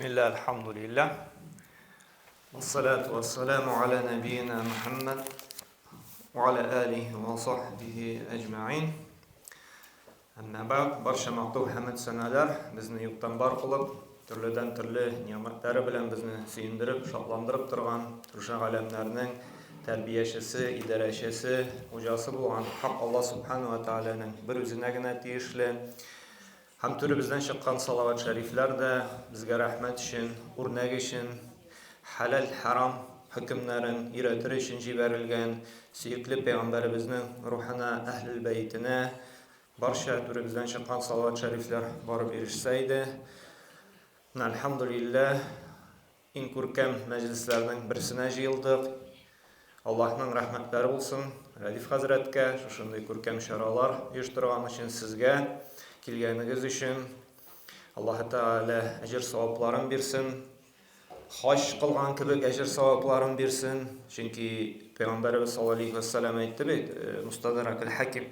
Бисмилла, альхамдулилля. Вассалату вассаламу аля набиина Мухаммад ва аля алихи ва сахбихи әҗмәин. Әмма бәгъд, барча мактау хәмд сәналар безне юктан бар кылып, төрледән төрле нигъмәтләре белән безне сөендереп, шатландырып торган шушы галәмнәрнең тәрбиячесе, идарәчесе, хуҗасы булган Хак Алла Субхану ва Тааляның бер үзенә генә тиешле. Һәм түребездән чыккан салават шәрифләр дә безгә рәхмәт өчен, үрнәк өчен, хәләл-хәрам хөкемнәрен өйрәтер өчен җибәрелгән сөекле пәйгамбәребезнең рухына, әһлел бәйтенә барча түребездән чыккан салават шәрифләр барып ирешсә иде. Менә, әлхәмдүлилләһ, Иң күркәм мәҗлесләрнең берсенә җыелдык. Аллаһның рәхмәтләре булсын Рәдиф хәзрәткә, шушындый күркәм чаралар оештырган өчен, сезгә килгәнегез өчен. Аллаһы Тәгалә әҗер-савапларын бирсен. Хаҗ кылган кебек әҗер-савапларын бирсен. Чөнки Пәйгамбәребез саллаллаһу алейһи ва сәлләм әйтте бит, э, Мустадрак әл-Хаким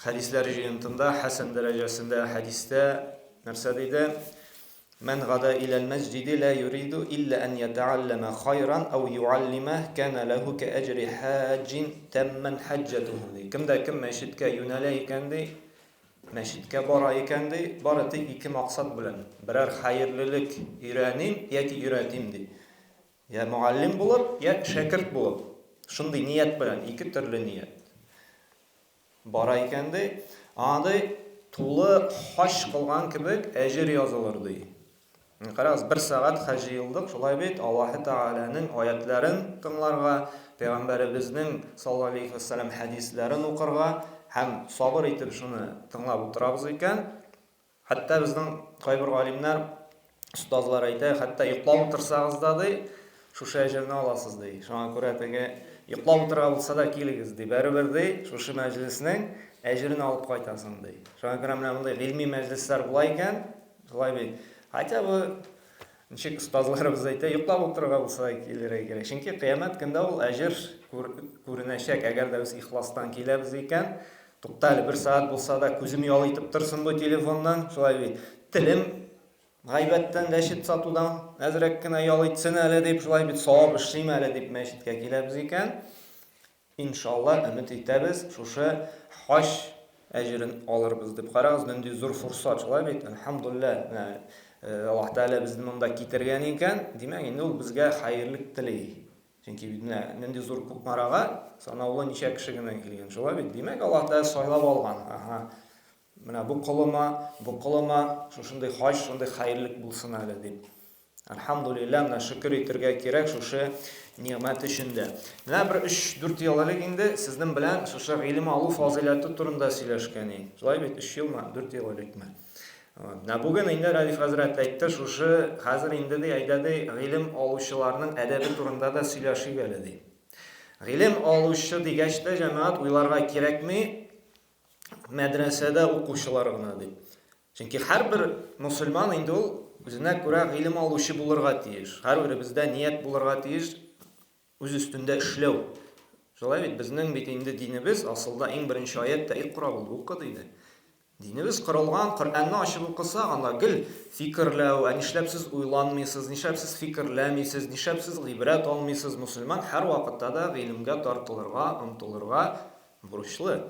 Хәдисләр җыентында хәсән дәрәҗәсендә хәдистә нәрсә диде? Мән гада иләл мәсҗиди ла юриду илля ан ятааллама хайран ау юаллима кана ләһу ка әҗри хаҗин тамман хаҗҗатуху ди. Кем дә кем мәчеткә юнәлә икән ди, мәчеткә бара икән ди, бары тик ике максат белән. Берәр хәерлелек өйрәним яки өйрәтим ди. Я мөгаллим булып, я шәкерт булып. Шундый ният белән, ике төрле ният. Бара икән, ди, аңа, ди, тулы хаҗ кылган кебек әҗер язылыр, ди. Карагыз, бер сәгать хаҗ җыелдык, шулай бит, Аллаһы Тәгаләнең аятләрен тыңларга, Пәйгамбәребезнең, саллаллаһу алейһи ва сәлләм, хәдисләрен укырга һәм сабыр итеп шуны тыңлап утырабыз икән, Хәтта безнең кайбер галимнәр, остазлар әйтә, хәтта йоклап утырсагыз да, ди, шушы әҗерне аласыз, ди. Шуңа күрә теге йоклап утырга булса да килегез, ди. Бәребер, ди, шушы мәҗлеснең әҗерен алып кайтасың, ди. Шуңа күрә менә мондый гыйльми мәҗлесләр була икән, шулай бит. Хотя бы ничек остазларыбыз әйтә, йоклап утырырга булса да килергә кирәк. Чөнки кыямәт көндә ул әҗер күренәчәк, әгәр дә без ихластан киләбез икән, Тукта әле, бер сәгать булса да күзем ял итеп торсын бу телефоннан, шулай бит. Телем гайбәттән, гәчет сатудан әзрәк кенә ял итсен әле дип, шулай бит, савап эшлим әле дип мәчеткә киләбез икән, иншалла, өмет итәбез, шушы хаҗ әҗерен алырбыз дип. Карагыз, нинди зур форсат, шулай бит, әлхәмдулилла, менә э, Аллаһ Тәгалә безне монда китергән икән, димәк, инде ул безгә хәерлек тели. Чөнки бит менә нинди зур Кукмарага санаулы ничә кеше генә килгән. Шулай бит? Димәк, Аллаһ Тәгалә сайлап алган. Ага. Менә бу колыма, бу колыма шушындый хаҗ, шундый хәерлек булсын әле дип. Әлхәмдулилләһ, менә шөкер итергә кирәк шушы нигъмәт өчен дә. Менә бер 3-4 ел элек инде сезнең белән шушы гыйлем алу фазыйләте турында сөйләшкән идек. Шулай бит, 3 елмы, 4 ел элекме? Менә бүген инде Рәдиф хәзрәт әйтте, шушы хәзер инде ди, әйдә ди, гыйлем алучыларның әдәбе турында да сөйләшик әле ди. Гыйлем алучы дигәч тә, җәмәгать уйларга кирәкми, мәдрәсәдә укучылар гына дип. Чөнки һәрбер мусульман инде ул үзенә күрә гыйлем алучы булырга тиеш. Һәрберебездә ният булырга тиеш, Үз өстендә эшләү. Шулай бит, безнең бит инде динебез, асылда иң беренче аять тә икра булды, укы диде. Динебез корылган, Коръәнне ачып укысак, анда гел фикерләү, ә нишләп сез уйланмыйсыз, нишләп сез фикерләмисез, нишләп сез гыйбрәт алмыйсыз, мөселман һәрвакытта да гыйлемгә тартылырга, омтылырга бурычлы.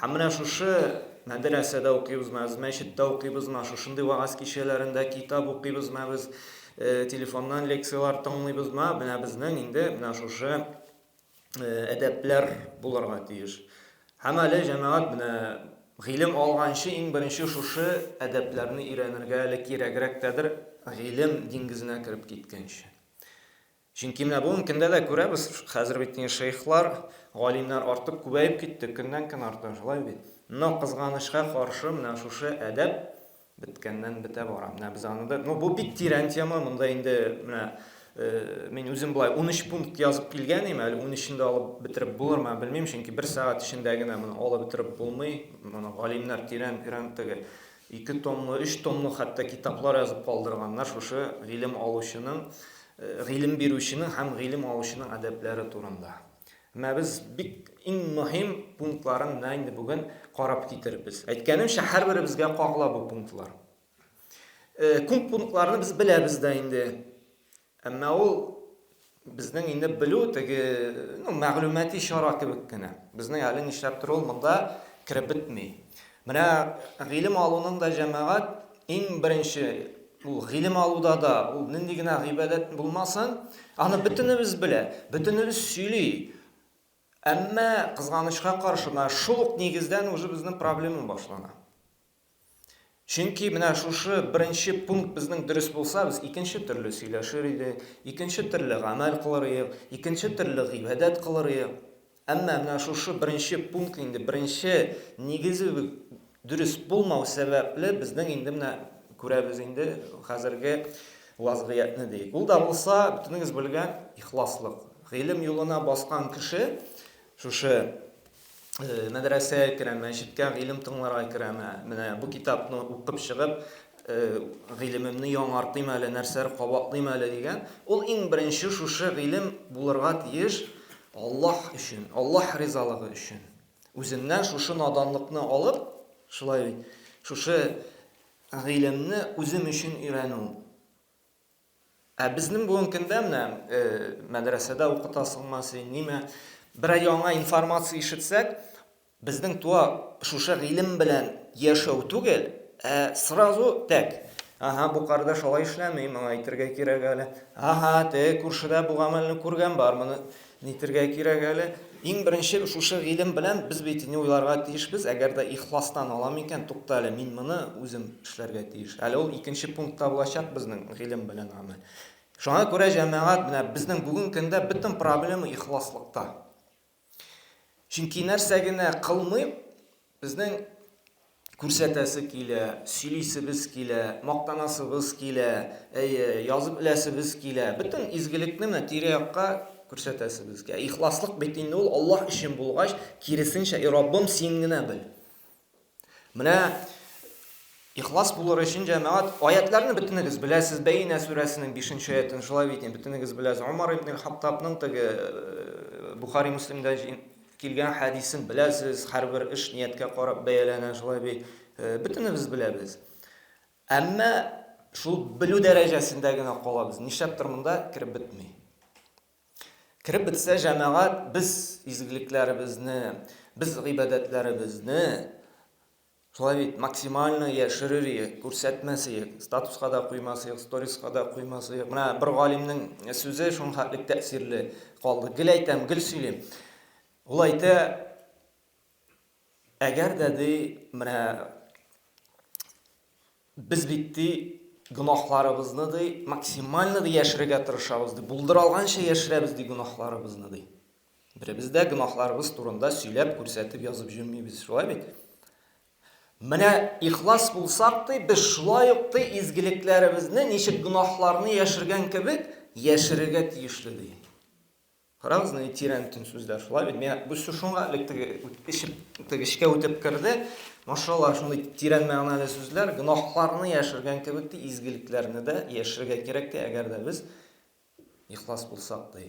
Һәм менә шушы мәдрәсәдә укыйбызмы, без мәчеттә укыйбызмы, шушындый вәгазь кичәләрендә китап укыйбызмы, без э, телефоннан лекцияләр тыңлыйбызмы, менә безнең инде менә шушы э, әдәпләр булырга тиеш. Һәм әле җәмәгать менә гыйлем алганчы иң беренче шушы әдәпләрне өйрәнергә әле кирәгрәк тәдер гыйлем диңгезенә кереп киткәнче. Чөнки менә бүгенге көндә дә күрәбез, хәзер бит инде шейхлар, галимнәр артык күбәеп китте, көннән-көн арта, шулай бит. Но кызганычка каршы, менә шушы әдәп беткәннән бетә бара. Менә без аны да, ну бу бик тирән тема, монда инде менә э, мин үзем болай 13 пункт язып килгән идем, әле 13-ен дә алып бетереп булырмы, белмим, чөнки бер сәгать эчендә генә моны алып бетереп булмый. Моны галимнәр тирән өйрәнеп теге ике томлы, өч томлы хәтта китаплар язып калдырганнар шушы гыйлем алучының, э, гыйлем бирүченең һәм гыйлем алучының әдәпләре турында. Менә без бик иң мөһим пунктларын менә инде бүген карап китербез. Әйткәнемчә, һәрберебезгә кагыла бу пунктлар. Күп пунктларны без беләбез дә инде. Әмма ул безнең инде белү теге, ну, мәгълүмати чара кебек кенә. Безнең әле нишләптер ул монда кереп бетми. Менә гыйлем алуның да җәмәгать иң беренче ул гыйлем алуда да ул нинди генә гыйбадәт булмасын, аны бөтенебез белә, бөтенебез сөйли. Әмма кызганычка каршы, менә шул ук нигездән уже безнең проблема башлана. Чөнки менә шушы беренче пункт безнең дөрес булса, без икенче төрле сөйләшер идек, икенче төрле гамәл кылыр идек, икенче төрле гыйбадәт кылыр идек. Әмма менә шушы беренче пункт инде, беренче нигезе дөрес булмау сәбәпле, безнең инде менә күрәбез инде хәзерге вазгыятьне диек. Ул да булса, бөтенегез белгән ихласлык. Гыйлем юлына баскан кеше шушы мәдрәсәгә керәме, мәчеткә гыйлем тыңларга керәме, менә бу китапны укып чыгып, гыйлемемне яңартыйм әле, нәрсәләр кабатлыйм әле дигән, ул иң беренче шушы гыйлем булырга тиеш Аллаһ өчен, Аллаһ ризалыгы өчен. Үзеннән шушы наданлыкны алып, шулай бит, шушы гыйлемне үзем өчен өйрәнү. Ә безнең бүгенге көндә менә мәдрәсәдә укытасыңмы син, ниме, берәр яңа информация ишетсәк, безнең туа шушы гыйлем белән яшәү түгел, ә сразу тәк. Ага, бу кардәш алай эшләми, моңа әйтергә кирәк әле. Ага, теге күршедә бу гамәлне күргән бар, моны нитергә кирәк әле. Иң беренче шушы гыйлем белән без бит ни уйларга тиешбез, әгәр дә ихластан алам икән, тукта әле, мин моны үзем эшләргә тиеш. Әле ул икенче пунктта булачак безнең гыйлем белән гамәл. Шуңа күрә, җәмәгать, менә безнең бүгенге көндә бөтен проблема ихласлыкта. Чөнки нәрсә генә кылмыйк, безнең күрсәтәсе килә, сөйлисебез килә, мактанасыбыз килә, әйе, язып эләсебез килә. Бөтен изгелекне менә тирә-якка күрсәтәсебез килә. Ихласлык бит инде ул Аллаһ өчен булгач, киресенчә, и Раббым, син генә бел. Менә ихлас булыр өчен җәмәгать аятларны бөтенегез беләсез. Бәйинә сүрәсенең 5 аятын шулай бит инде бөтенегез беләсез. Умар ибн Хаттабның теге э, Бухари Муслимда килгән хәдисен беләсез. Һәрбер эш нияткә карап бәяләнә шулай бит. Э, бөтенебез беләбез. Әмма шул белү дәрәҗәсендә генә калабыз. Нишләптер монда кереп бетми. Кереп бетсә, җәмәгать, без изгелекләребезне, без гыйбадәтләребезне шулай бит максимально яшерер идек, күрсәтмәс идек, статуска да куймас идек, сториска да куймас идек. Менә бер галимнең сүзе шуның хәтлек тәэсирле калды. Гел әйтәм, гел сөйлим. Ул әйтә, әгәр дә ди, менә Без бит, ди, гөнаһларыбызны, ди, максимально ди яшерергә тырышабыз, ди, булдыра алганча яшерәбез, ди, гөнаһларыбызны, ди. Беребез дә гөнаһларыбыз турында сөйләп, күрсәтеп, язып йөрмибез, шулай бит? Менә ихлас булсак, ди, без шулай ук, ди, изгелекләребезне ничек гөнаһларны яшергән кебек яшерергә тиешле, ди. Карагыз, нинди тирән төн сүзләр, шулай бит? Миңа бу сүз шуңа элек теге эчеп, теге эчкә үтеп керде. Машалла, шундый тирән мәгънәле сүзләр, гөнаһларны яшергән кебек ди, изгелекләрне дә яшерергә кирәк ди, әгәр дә без ихлас булсак ди.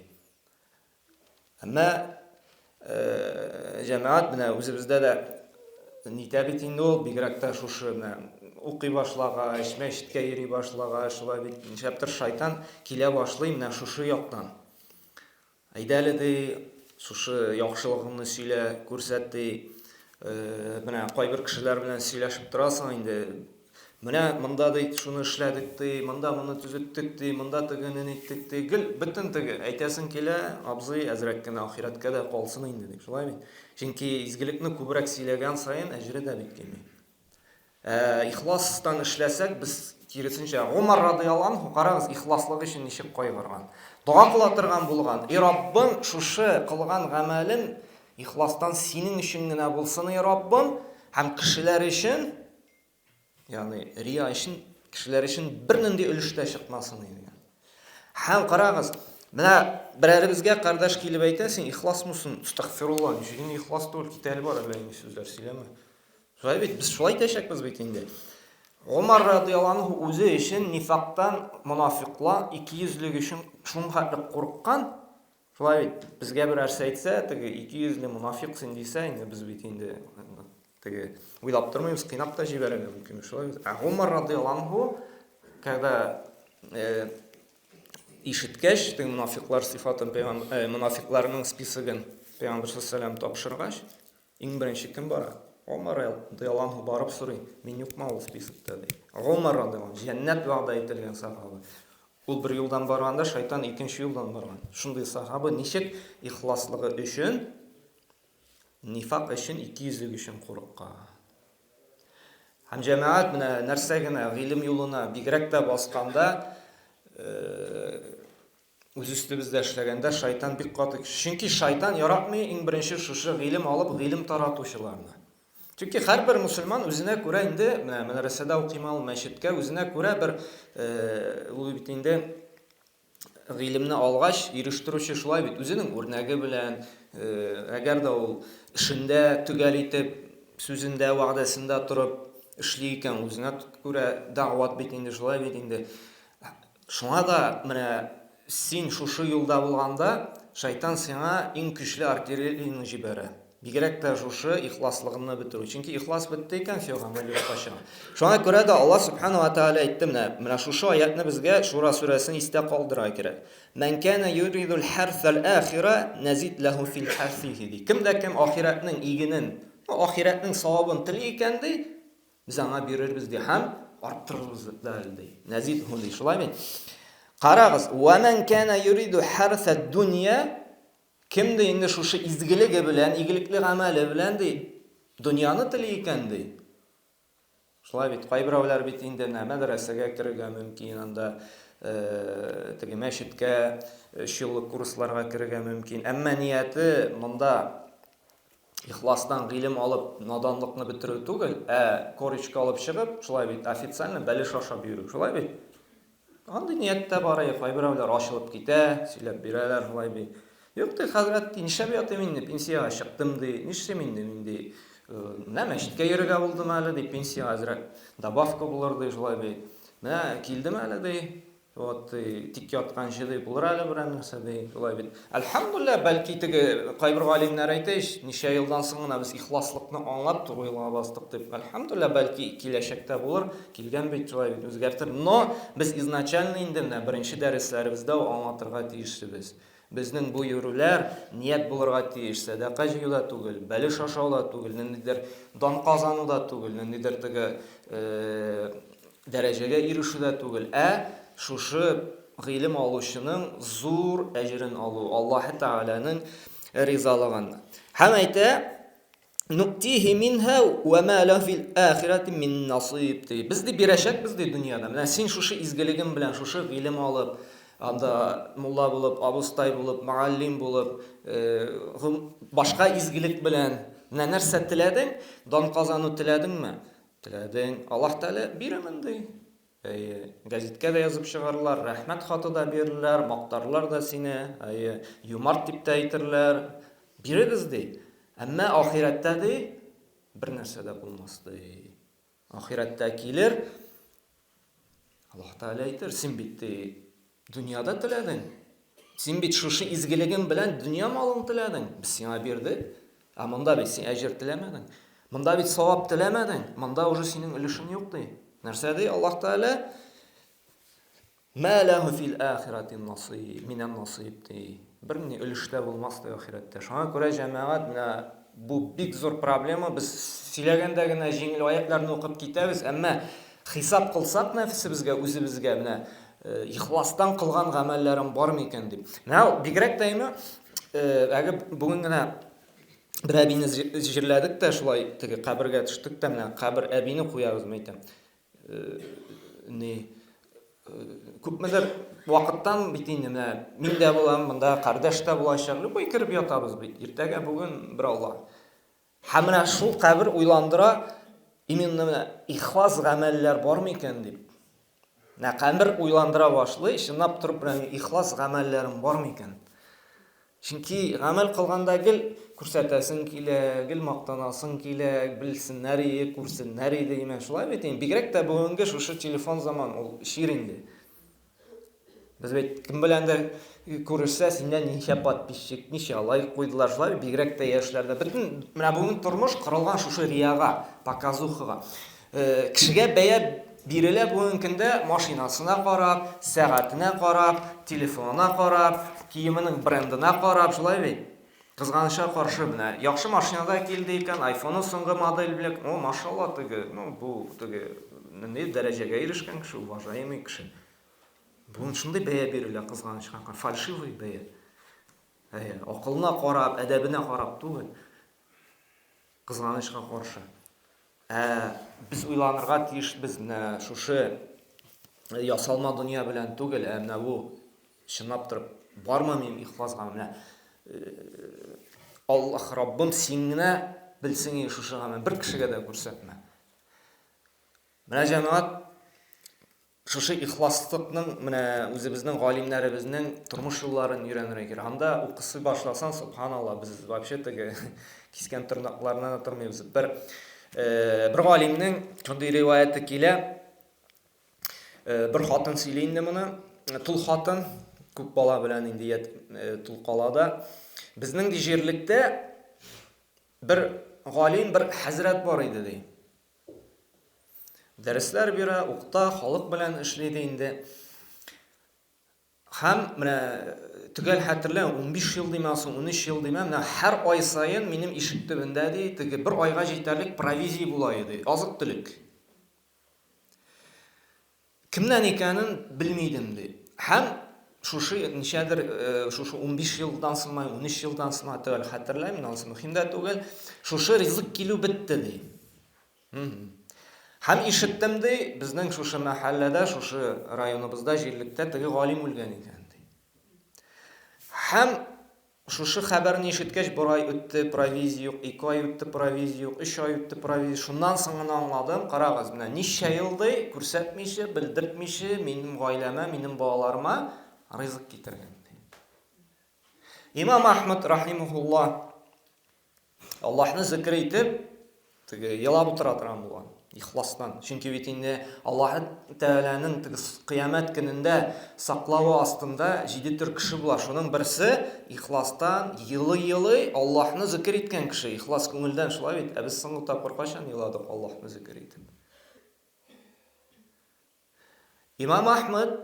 Әмма э, җәмәгать менә үзебездә дә нитә бит инде ул, бигрәк тә шушы менә укый башлагач, мәчеткә йөри башлагач, шулай бит, нишләптер шайтан килә башлый менә шушы яктан. Әйдә әле, ди, шушы яхшылыгыңны сөйлә, күрсәт, ди. Э, менә кайбер кешеләр белән сөйләшеп торасың инде. Менә монда ди шуны эшләдек ди, монда моны төзеттек ди, монда тегене ниттек ди. Гел бөтен теге әйтәсең килә, абзый әзрәк кенә ахирәткә дә калсын инде дип, шулай бит? Чөнки изгелекне күбрәк сөйләгән саен әҗере дә бит кими. Ә, ихластан эшләсәк, без киресенчә, Гомар радыяллаһу анһу, карагыз, ихласлык өчен ничек кайгырган. Дога кыла торган булган. И Раббым, шушы кылган гамәлем ихластан синең өчен генә булсын, и Раббым, һәм кешеләр өчен, ягъни рия өчен, кешеләр өчен бернинди өлеш тә чыкмасын дигән. Һәм карагыз, менә берәребезгә кардәш килеп әйтә, син ихласмысың? Астагфирулла, ничек инде ихлас түгел, кит әле бар, әллә нинди сүзләр сөйләмә. Шулай бит, без шулай әйтәчәкбез бит инде. Гомар радиаллаһу анһу үзе өчен нифактан, монафиклар, икейөзлек өчен шуның хәтле курыккан. Шулай бит, безгә бер нәрсә әйтсә, теге икейөзле монафик син дисә, инде без бит инде теге уйлап тормыйбыз, кыйнап та җибәрергә мөмкин, шулай бит. Ә Гомар радиаллаһу анһу когда ишеткәч, теге монафиклар сыйфатын, монафикларның списогын Пәйгамбер саллаллаху тапшыргач, иң беренче кем бара? Омар радыяллаһу анһу барып сорый, мин юкмы ул списокта ди. Гомар радыяллаһу, җәннәт вәгъдә ителгән сахаба. Ул бер юлдан барганда, шайтан икенче юлдан барган. Шундый сахаба ничек ихласлыгы өчен, нифак өчен, икейөзлек өчен курыккан. Һәм җәмәгать менә нәрсә генә гыйлем юлына бигрәк тә басканда, үз өстебездә эшләгәндә шайтан бик каты. Чөнки шайтан яратмый иң беренче шушы гыйлем алып, гыйлем таратучыларны. Чөнки һәрбер мусульман үзенә күрә инде, менә мәдрәсәдә укыймы ул, мәчеткә үзенә күрә бер, ул бит инде гыйлемне алгач, ирештерүче шулай бит, үзенең үрнәге белән, әгәр дә ул эшендә төгәл итеп, сүзендә, вәгъдәсендә торып эшли икән, үзенә күрә дәгъват бит инде, шулай бит инде. Шуңа да менә син шушы юлда булганда, шайтан сиңа иң көчле артиллерияне җибәрә. Бигрәк тә шушы ихласлыгыңны бетерү. Чөнки ихлас бетте икән, все, гамәл юкка чыга. Шуңа күрә дә Аллаһ Субхану ва Тааля әйтте менә, менә шушы аятны безгә Шура сүрәсен истә калдырырга кирәк. Мән кана юридул харсал ахира назид лаху фил харсихи ди. Кем дә кем ахирәтнең игенен, ахирәтнең савабын тели икән ди, без аңа бирербез ди һәм арттырырбыз да әле ди. Назид ди. Шулай бит? Карагыз, ва ман кана юриду харсад дунья. Кем, ди, инде шушы изгелеге белән, игелекле гамәле белән, ди, дөньяны тели икән, ди. Шулай бит, кайберәүләр бит инде менә мәдрәсәгә керергә мөмкин, анда теге мәчеткә, өч еллык курсларга керергә мөмкин. Әмма нияте монда ихластан гыйлем алып, наданлыкны бетерү түгел, ә корочка алып чыгып, шулай бит, официально бәлеш ашап йөрү. Шулай бит? Андый ният тә бар, әй, кайберәүләр ачылып китә, сөйләп бирәләр шулай ди. Юк, ди, хәзрәт, ди, нишләп ятыйм инде, пенсиягә чыктым, ди, нишлим инде мин, ди, менә мәчеткә йөрергә булдым әле, ди, пенсиягә әзрәк добавка булыр, ди, шулай ди. Менә килдем әле, ди, вот, ди, тик ятканчы, ди, булыр әле берәр нәрсә, ди, шулай бит. Әлхәмдүлилләһ, бәлки теге кайбер галимнәр әйтә ич, ничә елдан соң гына без ихласлыкны аңлап туры юлга бастык дип. Әлхәмдүлилләһ, бәлки киләчәктә булыр, килгән бит шулай бит үзгәртер. Но без изначально инде менә беренче дәресләребездә үк аңлатырга тиешбез. Безнең бу йөрүләр ният булырга тиеш, сәдака җыю да түгел, бәлеш ашау да түгел, ниндидер дан казану да түгел, ниндидер теге дәрәҗәгә ирешү дә түгел, ә шушы гыйлем алучының зур әҗерен алу, Аллаһы Тәгаләнең ризалыгын. Һәм әйтә, Нуктихи минһа ва ма лаху фил ахирати мин насыйб ди. Без ди бирәчәкбез ди дөньяда. Менә син шушы изгелегең белән шушы гыйлем алып, анда мулла булып, абыстай булып, мөгаллим булып, башка изгелек белән менә нәрсә теләдең? Дан казану теләдеңме? Теләдең. Аллаһ Тәгалә бирермен ди. Әйе, гәзиткә дә язып чыгарлар, рәхмәт хаты да бирерләр, мактарлар да сине, әйе, юмарт дип тә әйтерләр. Бирегез ди. Әмма ахирәттә ди, бер нәрсә дә булмас ди. Ахирәттә килер, Аллаһ Тәгалә әйтер, син бит ди, дөньяда теләдең. Син бит шушы изгелегең белән дөнья малын теләдең. Без сиңа бирдек. Ә монда бит син әҗер теләмәдең. Монда бит савап теләмәдең. Монда уже синең өлешең юк ди. Нәрсә ди Аллаһ Тәгалә? Мә ләһу фил ахирати насыйб, минән насыйб ди. Бер ни өлештә булмас ди ахирәттә. Шуңа күрә җәмәгать менә бу бик зур проблема. Без сөйләгәндә генә җиңел аятларны укып китәбез, әмма хисап кылсак нәфесебезгә, үзебезгә менә э, ихластан кылган гамәлләрем бар микән дип. Менә бигрәк тә инде э, әгәр бүген генә бер әбине җирләдек тә шулай теге кабергә төштек тә менә кабер әбине куябыз мәйтәм. Э, ни күпмедер вакыттан бит инде менә мин дә булам, монда кардәш тә булачак. Любой кереп ятабыз бит. Иртәгә, бүген бер Алла. Һәм менә шул кабер уйландыра, именно менә ихлас гамәлләр бар микән дип. Менә кабер уйландыра башлый, чынлап торып менә ихлас гамәлләрем бар микән? Чөнки гамәл кылганда гел күрсәтәсең килә, гел мактанасың килә, белсеннәр иде, күрсеннәр иде, имән шулай бит инде. Бигрәк тә бүгенге шушы телефон заман, ул чир инде. Без бит кем беләндер күрешсә, синнән ничә подписчик, ничә лайк куйдылар, шулай бит, бигрәк тә яшьләрдә. Бөтен менә бүген тормыш корылган шушы рияга, показухага. Э, кешегә бәя бирелә бүгенге көндә машинасына карап, сәгатенә карап, телефонына карап, киеменең брендына карап, шулай бит? Кызганычка каршы, менә яхшы машинада килде икән, айфоны соңгы модель белән, о, машалла, теге, ну, бу теге нинди дәрәҗәгә ирешкән кеше, уважаемый кеше. Бүген шундый бәя бирелә, кызганычка каршы, фальшивый бәя. Әйе, акылына карап, әдәбенә карап түгел. Кызганычка каршы. Ә без уйланырга тиешбез менә шушы ясалма дөнья белән түгел, ә менә бу чынлап торып бармы минем ихлас гамәл? Менә э, Аллаһ Раббым син генә белсең инде шушы гамәл, бер кешегә дә күрсәтмә. Менә җәмәгать Шушы ихласлыкның менә үзебезнең галимнәребезнең тормыш юлларын өйрәнергә кирәк. Анда укысы башласаң, субханалла, без вообще теге кискән тырнакларына да тормыйбыз. Бер э, бер галимнең шундый риваяте килә. Э, бер хатын сөйли инде моны. Тул хатын, күп бала белән инде э, тул кала да. Безнең ди җирлектә бер галим, бер хәзрәт бар иде ди. Дәресләр бирә, укыта, халык белән эшли ди инде. Һәм менә төгәл хәтерләмим, 15 ел димә, соң 13 ел димә, менә һәр ай саен минем ишек төбендә ди, теге бер айга җитәрлек провизия була иде, азык-төлек. Кемнән икәнен белми идем, ди. Һәм шушы ничәдер, э, шушы 15 елдан соңмы, 13 елдан соңмы, төгәл хәтерләмим, анысы мөһим дә түгел, шушы ризык килү бетте, ди. Һәм ишеттем, ди, безнең шушы мәхәлләдә, шушы районыбызда, җирлектә теге галим үлгән икән, ди. Һәм Шушы хәбәрне ишеткәч, бер ай үтте, провизия юк, ике ай үтте, провизия юк, өч ай үтте, провизия. Шуннан соң гына аңладым, карагыз, менә ничә ел ди, күрсәтмичә, белдертмичә, минем гаиләмә, минем балаларыма ризык китергән ди. Имам Ахмад рахимахулла Аллаһны зикр итеп, теге елап утыра торган булган, ихластан. Чөнки бит инде Аллаһ Тәгаләнең теге кыямәт көнендә саклавы астында җиде төр кеше була. Шуның берсе ихластан елый-елый Аллаһны зикр иткән кеше, ихлас күңелдән шулай бит. Ә без соңгы тапкыр кайчан еладык Аллаһны зикр итеп? Имам Ахмад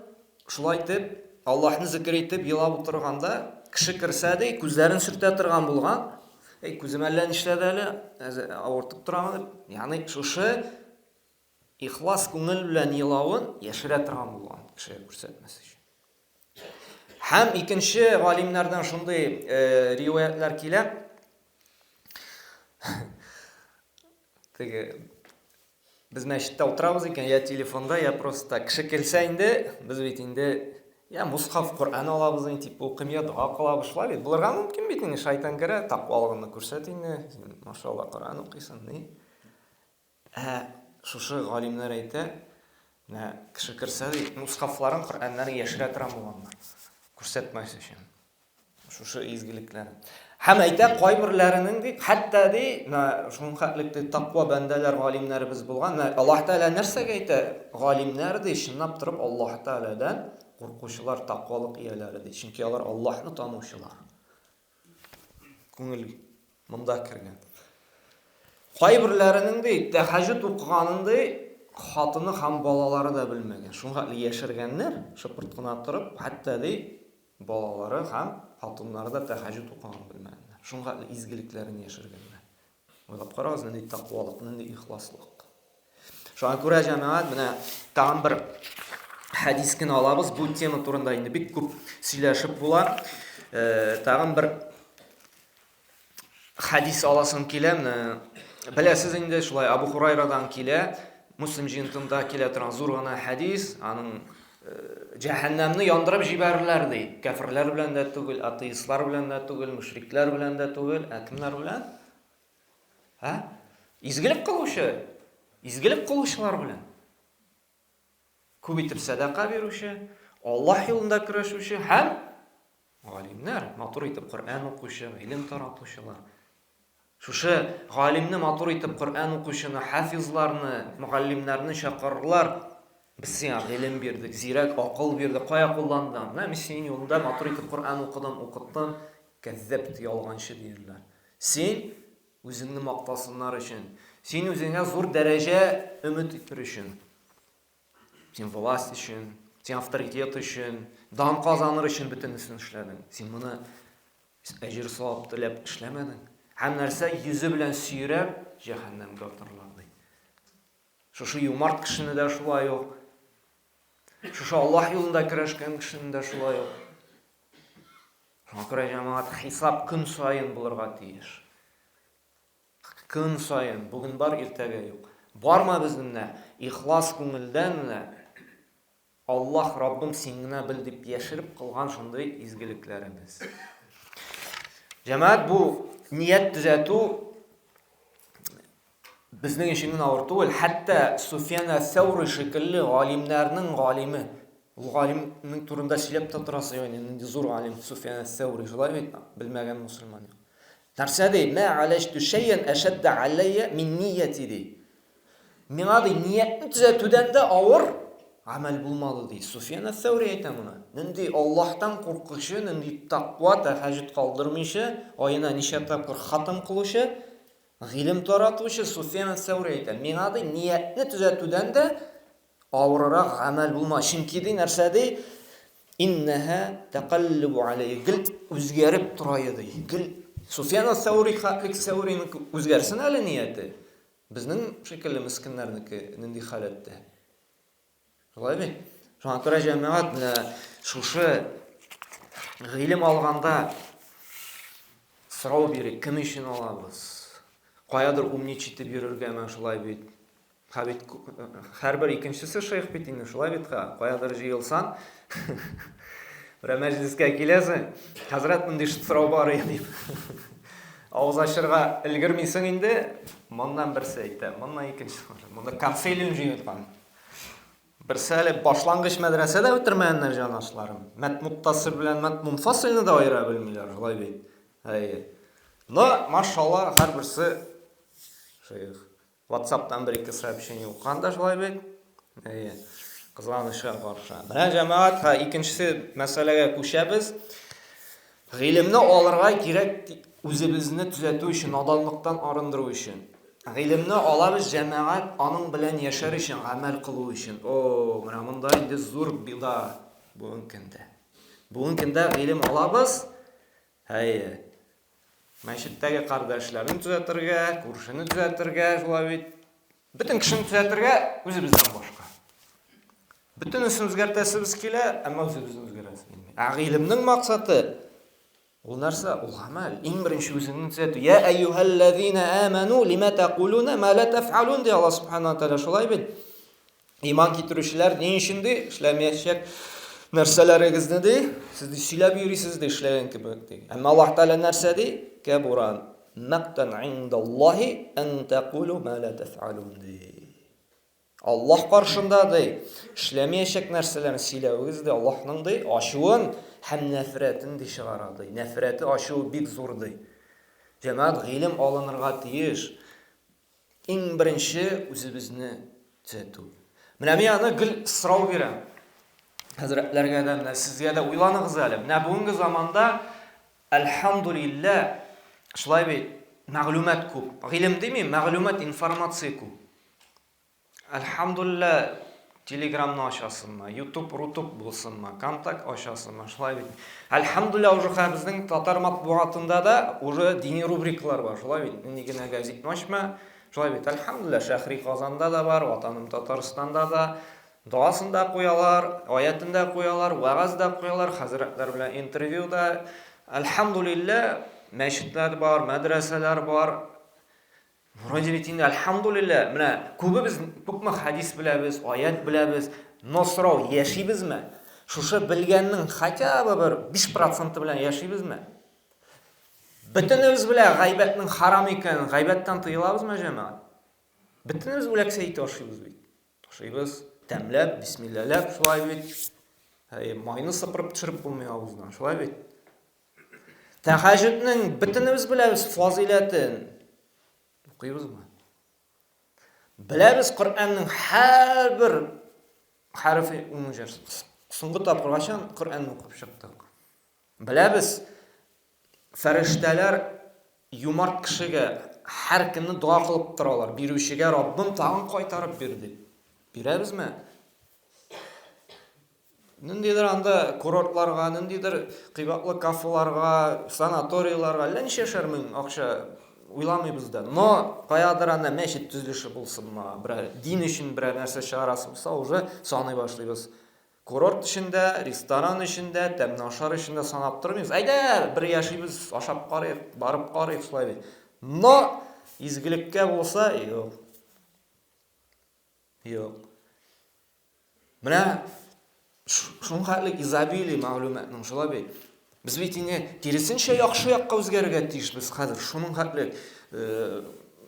шулай итеп Аллаһны зикр итеп елап утырганда, кеше керсә ди, күзләрен сөртә торган булган. Эй, күзем әллә нишләде әле, авыртып тора дип. Ягъни шушы ихлас күңел белән елавын яшерә торган булган, кешегә күрсәтмәс өчен. Һәм икенче галимнәрдән шундый э, риваятлар килә. Теге Без мәчеттә утырабыз икән, я телефонда, я просто так. Кеше килсә инде, без бит инде я мусхаф, Коръән алабыз инде, тип укыйм, я дога кылабыз, шулай бит. Булырга мөмкин бит инде, шайтан керә, тәкъвалыгыңны күрсәт инде, син, машалла, Коръән укыйсың, ни. Ә шушы галимнәр әйтә, менә кеше керсә, ди, мусхафларын, Коръәннәрен яшерә торган булганнар, күрсәтмәс өчен. Шушы изгелекләр. Һәм әйтә, кайберләренең ди, хәтта ди, менә шуның хәтлек ди, таква бәндәләр, галимнәребез булган. Менә Аллаһ Тәгалә нәрсәгә әйтә? Галимнәр ди, чынлап торып Аллаһ Тәгаләдән куркучылар, таквалык ияләре ди. Чөнки алар Аллаһны танучылар. Күңел монда кергән. Кайберләренең ди, тәһәҗҗүд укыганын ди, хатыны һәм балалары да белмәгән. Шуңа яшергәннәр, шыпырт кына торып, хәтта ди, Балалары һәм хатыннары да тәһәҗҗүд укыганын белмәгәннәр. Шуңа әле изгелекләрен яшергәннәр. Уйлап карагыз, нинди тәкъвалык, нинди ихласлык. Шуңа күрә, җәмәгать, менә тагын бер хәдис кенә алабыз. Бу тема турында инде бик күп сөйләшеп була. Э, тагын бер хәдис аласым килә. Менә беләсез инде, шулай Абу Хурайрадан килә. Муслим җыентында килә торган зур гына хәдис. Аның э, җәһәннәмне яндырып җибәрерләр ди. Кәферләр белән дә түгел, атеистлар белән дә түгел, мөшрикләр белән дә түгел, ә кемнәр белән? Ә? Изгелек кылучы, изгелек кылучылар белән. Күп итеп сәдака бирүче, Аллаһ юлында көрәшүче һәм галимнәр, матур итеп Коръән укучы, гыйлем таратучылар. Шушы галимне матур итеп Коръән укучыны, хафизларны, мөгаллимнәрне чакырырлар. Без сиңа гыйлем бирдек, зирәк акыл бирдек, кая кулландың? Менә мин синең юлында матур итеп Коръән укыдым, укыттым. Кәззәбт, ялганчы диерләр. Син үзеңне мактасыннар өчен, син үзеңә зур дәрәҗә өмет итер өчен. Син власть өчен, син авторитет өчен, дан казаныр өчен бөтенесен эшләдең. Син моны әҗер савап теләп эшләмәдең. Һәм нәрсә йөзе белән сөйрәп җәһәннәмгә атарлар ди. Шушы юмарт кешене дә шулай ук. Шушы Аллаһ юлында көрәшкән кешене дә шулай ук. Шуңа күрә җәмәгать хисап көн саен булырга тиеш. Көн саен, бүген бар, иртәгә юк. Барма безнең менә ихлас күңелдән менә Аллаһ Раббым син генә бел дип яшереп кылган шундый изгелекләребез. Җәмәгать бу ният төзәтү безнең өчен генә авыр түгел, хәтта Суфьян әс-Сәүри шикелле галимнәрнең галиме, ул галимнең турында сөйләп тә торасы юк инде, нинди зур галим Суфьян әс-Сәүри, шулай бит, белмәгән мусульман юк. Нәрсә ди? Мә аләҗтү шәйән әшәддә аләйя мин нияти ди. Миңа ди, ниятне төзәтүдән дә авыр гамәл булмады ди. Суфьян әс-Сәүри әйтә моны. Нинди Аллаһтан куркучы, нинди таква, тәһәҗҗүд калдырмыйча, аена ничә тапкыр хатым кылучы, Гыйлем таратучы Суфьян әс-Сәүри әйтә, миңа ди, ниятне төзәтүдән дә авырырак гамәл булмас. Чөнки ди, нәрсә ди? Иннәһә тәкаллибу аләйя. Гел үзгәреп тора ди. Гел Суфьян әс-Сәүри хәтлек Сәүринең үзгәрсен әле нияте. Безнең шикелле мескеннәрнеке нинди халәттә? Шулай бит? Шуңа күрә җәмәгать менә шушы гыйлем алганда сорау бирик, кем өчен алабыз? Каядыр умничать итеп йөрергәме, шулай бит? Ха бит һәрбер икенчесе шейх бит инде, шулай бит ха? Каядыр җыелсаң, берәр мәҗлескә киләсең, хәзрәт мондый сорау бар иде дип. Авыз ачырга өлгермисең инде, моннан берсе әйтә, моннан икенчесе. Монда консилиум җыелган. Берсе әле башлангыч мәдрәсә дә бетермәгәннәр җанашларым. Мәд муттасил белән мәд мунфасилны да аера белмиләр, шулай бит. Әйе. Но, машалла, һәрберсе шейх. WhatsApp-тан бер-ике сообщение укыган да шулай бит. Әйе. Кызганычка каршы. Менә җәмәгать, ха, икенчесе мәсьәләгә күчәбез. Гыйлемне алырга кирәк үзебезне төзәтү өчен, наданлыктан арындыру өчен. Гыйлемне алабыз җәмәгать аның белән яшәр өчен, гамәл кылу өчен. О, менә монда инде зур беда бүгенге көндә. Бүгенге көндә гыйлем алабыз, әйе. Мәчеттәге кардәшләрне төзәтергә, күршене төзәтергә, шулай бит. Бөтен кешене төзәтергә үзебездән башка. Бөтенесен үзгәртәсебез килә, әмма үзебезне үзгәрәсе килми. Ә гыйлемнең максаты Ул нәрсә? Ул гамәл. Иң беренче үзеңне төзәтү. Я әйюһәлләзина аману лима тәкулуна ма ла тәф'алун ди Аллаһ субхана ва тааля. Шулай бит? Иман китерүчеләр ни өчен ди? Эшләмәячәк нәрсәләрегезне ди, сез ди сөйләп йөрисез ди эшләгән кебек ди. Әмма Аллаһ Тааля нәрсә ди? Кәбура мактан индаллаһи ан тәкулу ма ла тәф'алун ди. Аллаһ каршында, ди, эшләмәячәк нәрсәләрне сөйләвегез, ди, Аллаһның, ди, ачуын һәм нәфрәтен, ди, чыгара, ди. Нәфрәте, ачуы бик зур, ди. Җәмәгать гыйлем алынырга тиеш. Иң беренче үзебезне төзәтү. Менә мин аны гел сорау бирәм. Хәзрәтләргә дә, менә сезгә дә уйланыгыз әле. Менә бүгенге заманда, әлхәмдулиллә, шулай бит, мәгълүмат күп. Гыйлем димим, мәгълүмат, информация күп. Әлхәмдулилла, Телеграмны ачасыңмы, Ютуб, Рутуб булсынмы, Контакт ачасыңмы, шулай бит. Әлхәмдулилла, уже хәзер безнең татар матбугатында да уже дини рубрикалар бар, шулай бит. Нинди генә газетны ачма, шулай бит. Әлхәмдулилла, Шәһри Казанда да бар, Ватаным Татарстанда да, догасын да куялар, аятын да куялар, вәгазь дә куялар, хәзрәтләр белән интервью да. Әлхәмдулилла, мәчетләр бар, мәдрәсәләр бар. Вроде бит инде, әлхәмдулиллә, менә күбебез күпме хәдис беләбез, аят беләбез, но сорау, яшибезме? Шушы белгәннең хотя бы бер 5% белән яшибезме? Бөтенебез белә гайбәтнең харам икәнен, гайбәттән тыелабызмы, җәмәгать? Бөтенебез үләксә ите ашыйбыз бит. Ашыйбыз, тәмләп, бисмилләләп, шулай бит. Әй, майны сыпырып төшереп булмый авыздан, шулай бит. Тәһәҗҗүднең бөтенебез беләбез фазыйләтен. Укыйбызмы? Беләбез Коръәннең һәрбер хәрефе уңҗыр. Соңгы тапкыр кайчан Коръәнне укып чыктык? Беләбез, фәрештәләр юмарт кешегә һәр көнне дога кылып торалар. Бирүчегә Раббым тагын кайтарып бир дип. Бирәбезме? Ниндидер анда курортларга, ниндидер кыйбатлы кафеларга, санаторийларга әллә ничәшәр мең акча уйламыйбыз да. Но каядыр анда мәчет төзелеше булсынмы, берәр дин өчен берәр нәрсә чыгарасы булса, уже саный башлыйбыз. Курорт өчен дә, ресторан өчен дә, тәмле ашар өчен дә санап тормыйбыз. Әйдә, бер яшибез, ашап карыйк, барып карыйк, шулай бит. Но изгелеккә булса, юк. Юк. Менә шуның хәтле изобилие мәгълүматның, шулай бит. Без бит инде киресенчә яхшы якка үзгәрергә тиешбез хәзер. Шуның хәтле э,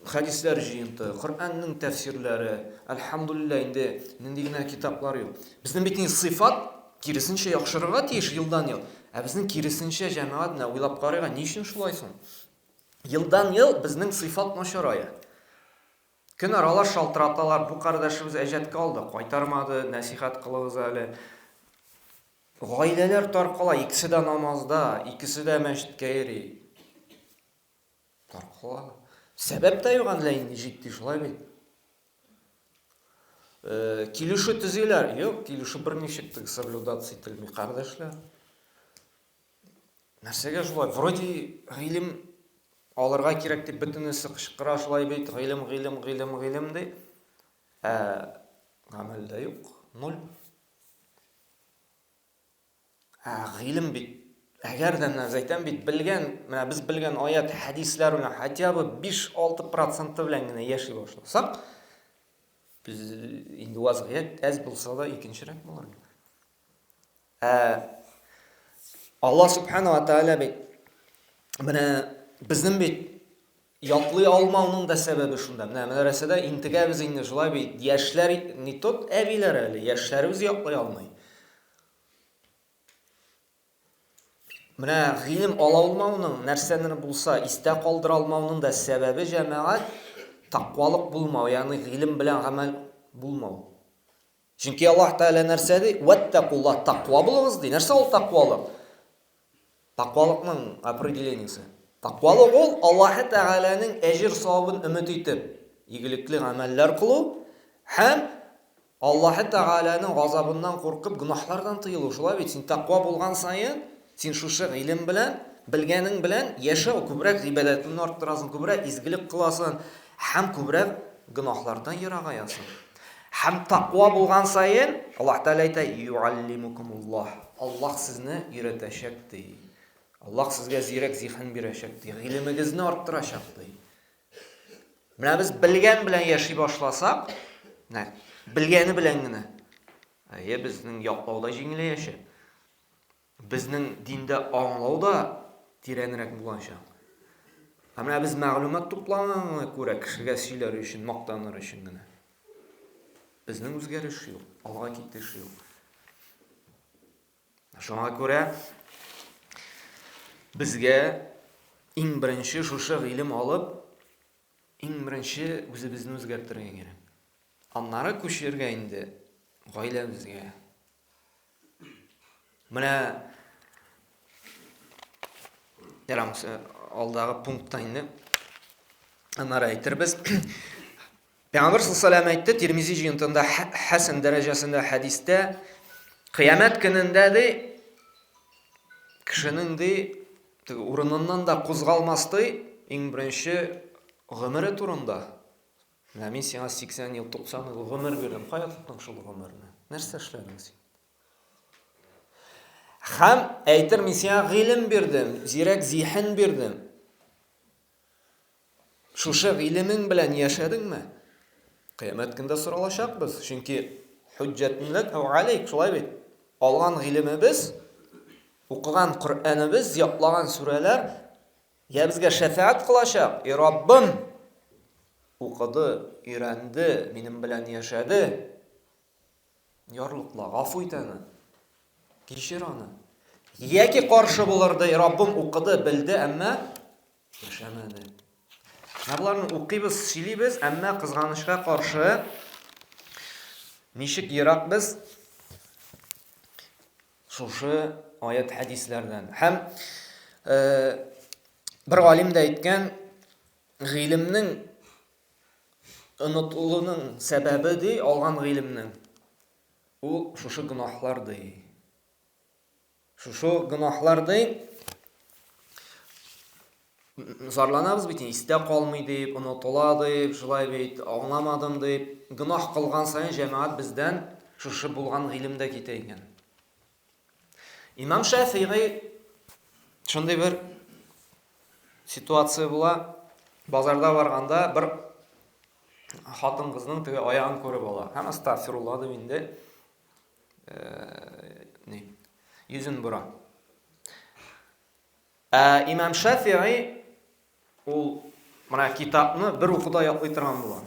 хәдисләр җыентыгы, Коръәннең тәфсирләре, әлхәмдулилла, инде нинди генә китаплар юк. Безнең бит инде сыйфат киресенчә яхшырырга тиеш елдан-ел. Ә безнең киресенчә җәмәгать менә уйлап карыйк, ни өчен шулай соң? Елдан-ел безнең сыйфат начарая. Көн аралаш шалтыраталар, бу кардәшебез әҗәткә алды, кайтармады, нәсихәт кылыгыз әле. Гаиләләр таркала, икесе дә намазда, икесе дә мәчеткә йөри. Таркала. Сәбәп тә юк әллә инде җитди, шулай бит. Э, килешү төзиләр. Юк, килешү берничек тә соблюдаться ителми, кардәшләр. Нәрсәгә шулай? Вроде гыйлем алырга кирәк дип бөтенесе кычкыра шулай бит, гыйлем, гыйлем, гыйлем, гыйлем ди. Ә гамәлдә юк, ноль. Ә гыйлем бит, әгәр дә менә әйтәм бит, белгән, менә без белгән аят, хәдисләр белән хотя бы 5-6 проценты белән генә яши башласак, без инде вазгыять әз булса да икенчерәк булыр. Ә Алла субхана ва тааля бит менә безнең бит ятлый алмауның да сәбәбе шунда. Менә мәдрәсәдә интегәбез инде шулай бит. Яшьләр не тот әбиләр әле, яшьләребез ятлый алмый. Менә гыйлем ала алмауның, нәрсәнер булса истә калдыра алмауның да сәбәбе җәмәгать тәкъвалык булмау, ягъни гыйлем белән гамәл булмау. Чөнки Аллаһ Тәгалә нәрсә ди? Вәттәкуллаһ, тәкъва булыгыз ди. Нәрсә ул тәкъвалык? Тәкъвалыкның определениесе. Тәкъвалык ул Аллаһ Тәгаләнең әҗер савабын өмет итеп, игелекле гамәлләр кылу һәм Аллаһ Тәгаләнең газабыннан куркып, гөнаһлардан тыелу. Шулай бит, син тәкъва булган саен, син шушы гыйлем белән, белгәнең белән яшәү, күбрәк гыйбадәтеңне арттырасың, күбрәк изгелек кыласың һәм күбрәк гөнаһлардан ерагаясың. Һәм таква булган саен, Аллаһ Тәгалә әйтә, юаллимукумуллаһ. Аллаһ сезне өйрәтәчәк ди. Аллаһ сезгә зирәк зиһен бирәчәк ди, гыйлемегезне арттырачак ди. Менә без белгән белән яши башласак, менә белгәне белән генә, әйе, безнең яклау да җиңеләячәк. Безнең диндә аңлау да тирәнрәк булачак. Ә менә без мәгълүмат туплаганга күрә кешегә сөйләр өчен, мактаныр өчен генә. Безнең үзгәреш юк, алга китеш юк. Шуңа күрә безгә иң беренче шушы гыйлем алып, иң беренче үзебезне үзгәртергә кирәк. Аннары күчергә инде гаиләбезгә. Менә ярамыз алдагы пунктта инде аннары әйтербез. Пәйгамбер саллаллаху әйтте, Тирмизи җыентында хәсән дәрәҗәсендә хәдистә, кыямәт көнендә ди кешенең ди теге урыныннан да кузгалмас ди, иң беренче гомере турында. Менә мин сиңа 80 ел, 90 ел гомер бирдем. Кая тоттың шул гомерне? Нәрсә эшләдең син? Һәм әйтер, мин сиңа гыйлем бирдем, зирәк зиһен бирдем. Шушы гыйлемең белән яшәдеңме? Кыямәт көндә соралачакбыз, чөнки хуҗҗәтун ләк әү алейк, шулай бит. Алган гыйлемебез, укыган Коръәнебез, ятлаган сүрәләр Я безгә шәфәгать кылачак, и Раббым, укыды, өйрәнде, минем белән яшәде. Ярлыкла, гафу ит аны. Кичер аны. Яки каршы булыр ди, Раббым укыды, белде, әмма яшәмәде. Менә боларны укыйбыз, сөйлибез, әмма кызганычка каршы ничек ерак без Шушы аят хәдисләрдән. Һәм э, бер галим дә әйткән, гыйлемнең онытылуның сәбәбе ди, алган гыйлемнең ул шушы гөнаһлар ди. Шушы гөнаһлар ди, зарланабыз бит, истә калмый дип, онытыла дип, шулай бит, аңламадым дип. Гөнаһ кылган саен җәмәгать бездән шушы булган гыйлем дә китә икән. Имам Шәфигый шундый бер ситуация була. Базарда барганда бер хатын кызның теге аягын күреп ала. Һәм астагфирулла дип инде э, ни, йөзен бора. Ә Имам Шәфигый ул менә китапны бер укуда ятлый торган була.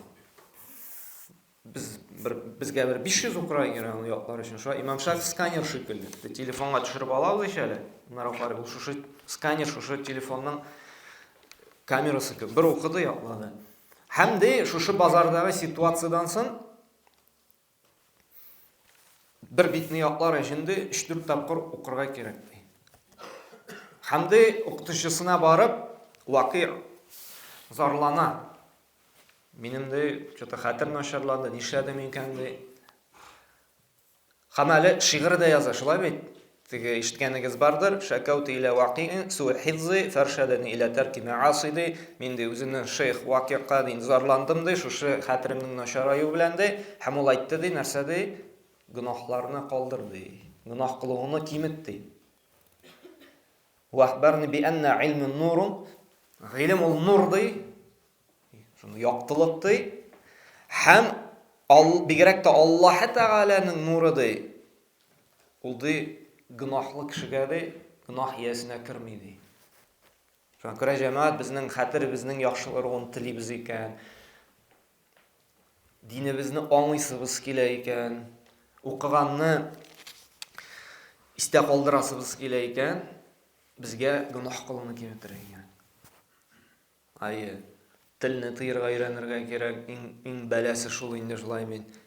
Без бер безгә бер 500 укырга кирәк аны ятлар өчен. Шуңа Имам Шафи сканер шикелле. Телефонга төшереп алабыз ич әле. Аннары карый, ул шушы сканер, шушы телефонның камерасы кебек. Бер укыды, ятлады. Һәм дә шушы базардагы ситуациядән соң бер битне ятлар өчен дә 3-4 тапкыр укырга кирәк ди. Һәм дә укытучысына барып, вакый зарлана. Минем ди, что-то хәтер начарланды, нишләдем икән ди. Һәм әле шигырь дә яза, шулай бит? Теге ишеткәнегез бардыр, шәкәүту илә вакиин суи хифзи фәршәдәни илә тәрки мәаси ди. Мин ди үземнең шейх Вакиъка ди зарландым ди, шушы хәтеремнең начараюы белән ди. Һәм ул әйтте ди, нәрсә ди? Гөнаһларны калдыр ди. Гөнаһ кылуыңны кимет ди. Вәхбәрни би әннә илмун нурун. Гыйлем ул нур ди. Шуны яктылык ди. Һәм бигрәк тә Аллаһы Тәгаләнең нуры ди. Ул ди гөнаһлы кешегә ди, гөнаһ иясенә керми ди. Шуңа күрә җәмәгать безнең хәтеребезнең яхшылыгын телибез икән, динебезне аңлыйсыбыз килә икән, укыганны истә калдырасыбыз килә икән, безгә гөнаһ кылуны киметергә кирәк. Әйе, телне тыерга өйрәнергә кирәк. Иң, иң бәласе шул инде шулай бит.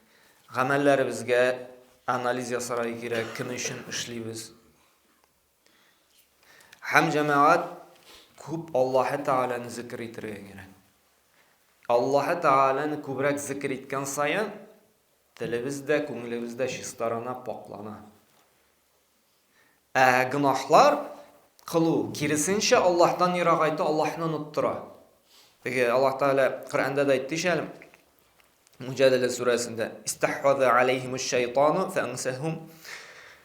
Гамәлләребезгә анализ ясарга кирәк, кем өчен эшлибез. Һәм җәмәгать күп Аллаһы Тәгаләне зикр итәргә кирәк. Аллаһы Тәгаләне күбрәк зикр иткән саен, телебез дә, күңелебез дә чистарына, пакълана. Ә гөнаһлар кылу, киресенчә, Аллаһтан ерагайта, Аллаһны оныттыра. Теге Аллаһ Тәгалә Коръәндә дә әйтте ич әле, Муҗадәлә сүрәсендә, Истахваза алейхимуш шайтану фәансахум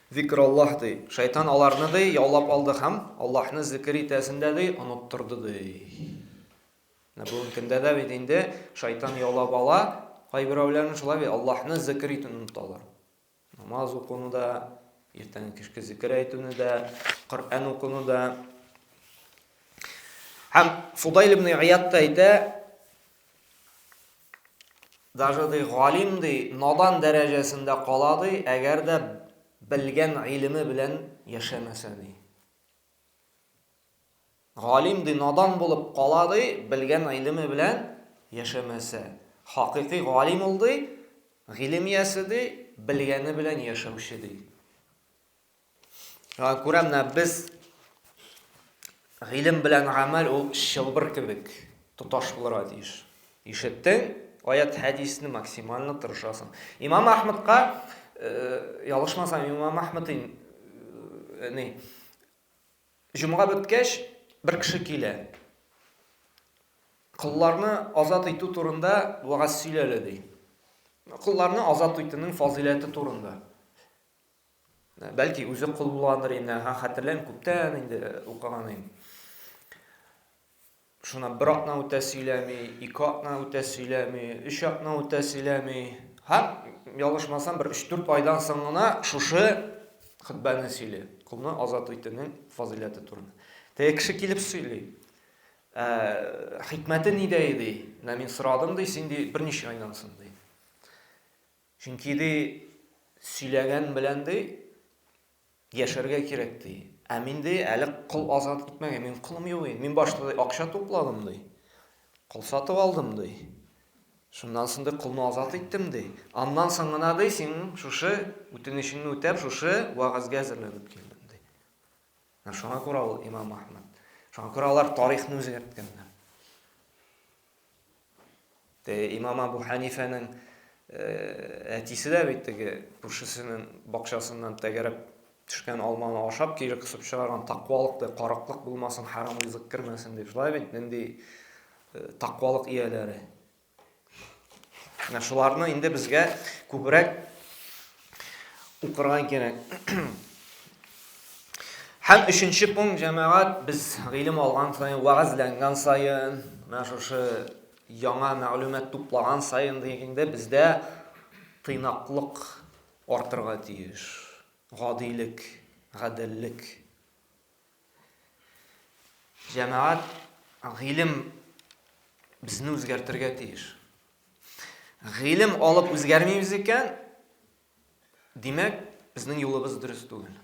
зикраллаһ ди. Шайтан аларны ди яулап алды һәм Аллаһны зикер итәсендә ди оныттырды ди. Менә бүгенге көндә дә бит инде шайтан яулап ала, кайберәүләрне шулай бит Аллаһны зикер итүне оныталар. Намаз укуны да, иртәнге кичке зикер әйтүне дә, Коръән укуны да. Һәм Фудайл ибн Ияд та әйтә, даже ди галим ди надан дәрәҗәсендә кала ди, әгәр дә белгән гыйлеме белән яшәмәсә ди. Галим ди надан булып кала ди, белгән гыйлеме белән яшәмәсә. Хакыйкый галим ул ди, гыйлем иясе ди, белгәне белән яшәүче ди. Шуңа күрә менә без гыйлем белән гамәл ул чылбыр кебек тоташ булырга тиеш. Ишеттең, аят хәдисне максимально тырышасың. Имам Ахмадка, э, ялгышмасам, Имам Ахмад э, ни, Җомга беткәч, бер кеше килә. Колларны азат итү турында вәгазь сөйлә әле, ди. Колларны азат итүнең фазыйләте турында. Бәлки үзе кол булгандыр инде, хәтерләмим, күптән инде укыган идем. Шуннан бер атна үтә сөйләми, ике атна үтә сөйләми, өч атна үтә сөйләми. Һәм, ялгышмасам, бер өч-дүрт айдан соң гына шушы хөтбәне сөйли. Колны азат итүнең фазыйләте турында. Теге кеше килеп сөйли. Ә, хикмәте нидә ди? Менә мин сорадым ди, син ди берничә айдан соң ди. Чөнки ди сөйләгән белән ди Яшәргә кирәк, ди. Ә мин, ди, әле кол азат итмәгән, мин колым юк инде. Мин башта, ди, акча тупладым, ди. Кол сатып алдым, ди. Шуннан соң, ди, колны азат иттем, ди. Аннан соң гына, ди, син шушы үтенечеңне үтәп, шушы вәгазьгә әзерләнеп килдем, ди. Менә шуңа күрә ул имам Әхмәд. Шуңа күрә алар тарихны үзгәрткәннәр. Те имам Абу Ханифәнең әтисе дә бит теге күршесенең бакчасыннан тәгәрәп Төшкән алманы ашап, кире кысып чыгарган таквалык да караклык булмасын, харам ризык кермәсен дип. Шулай бит, нинди э, таквалык ияләре. Менә шуларны инде безгә күбрәк укырга кирәк. Һәм өченче пункт, җәмәгать, без гыйлем алган саен, вәгазьләнгән саен, менә шушы яңа мәгълүмат туплаган саен дигәндә бездә тыйнаклык артырга тиеш. Гадилек, гаделлек. Җәмәгать, гыйлем безне үзгәртергә тиеш. Гыйлем алып үзгәрмибез икән, димәк, безнең юлыбыз дөрес түгел.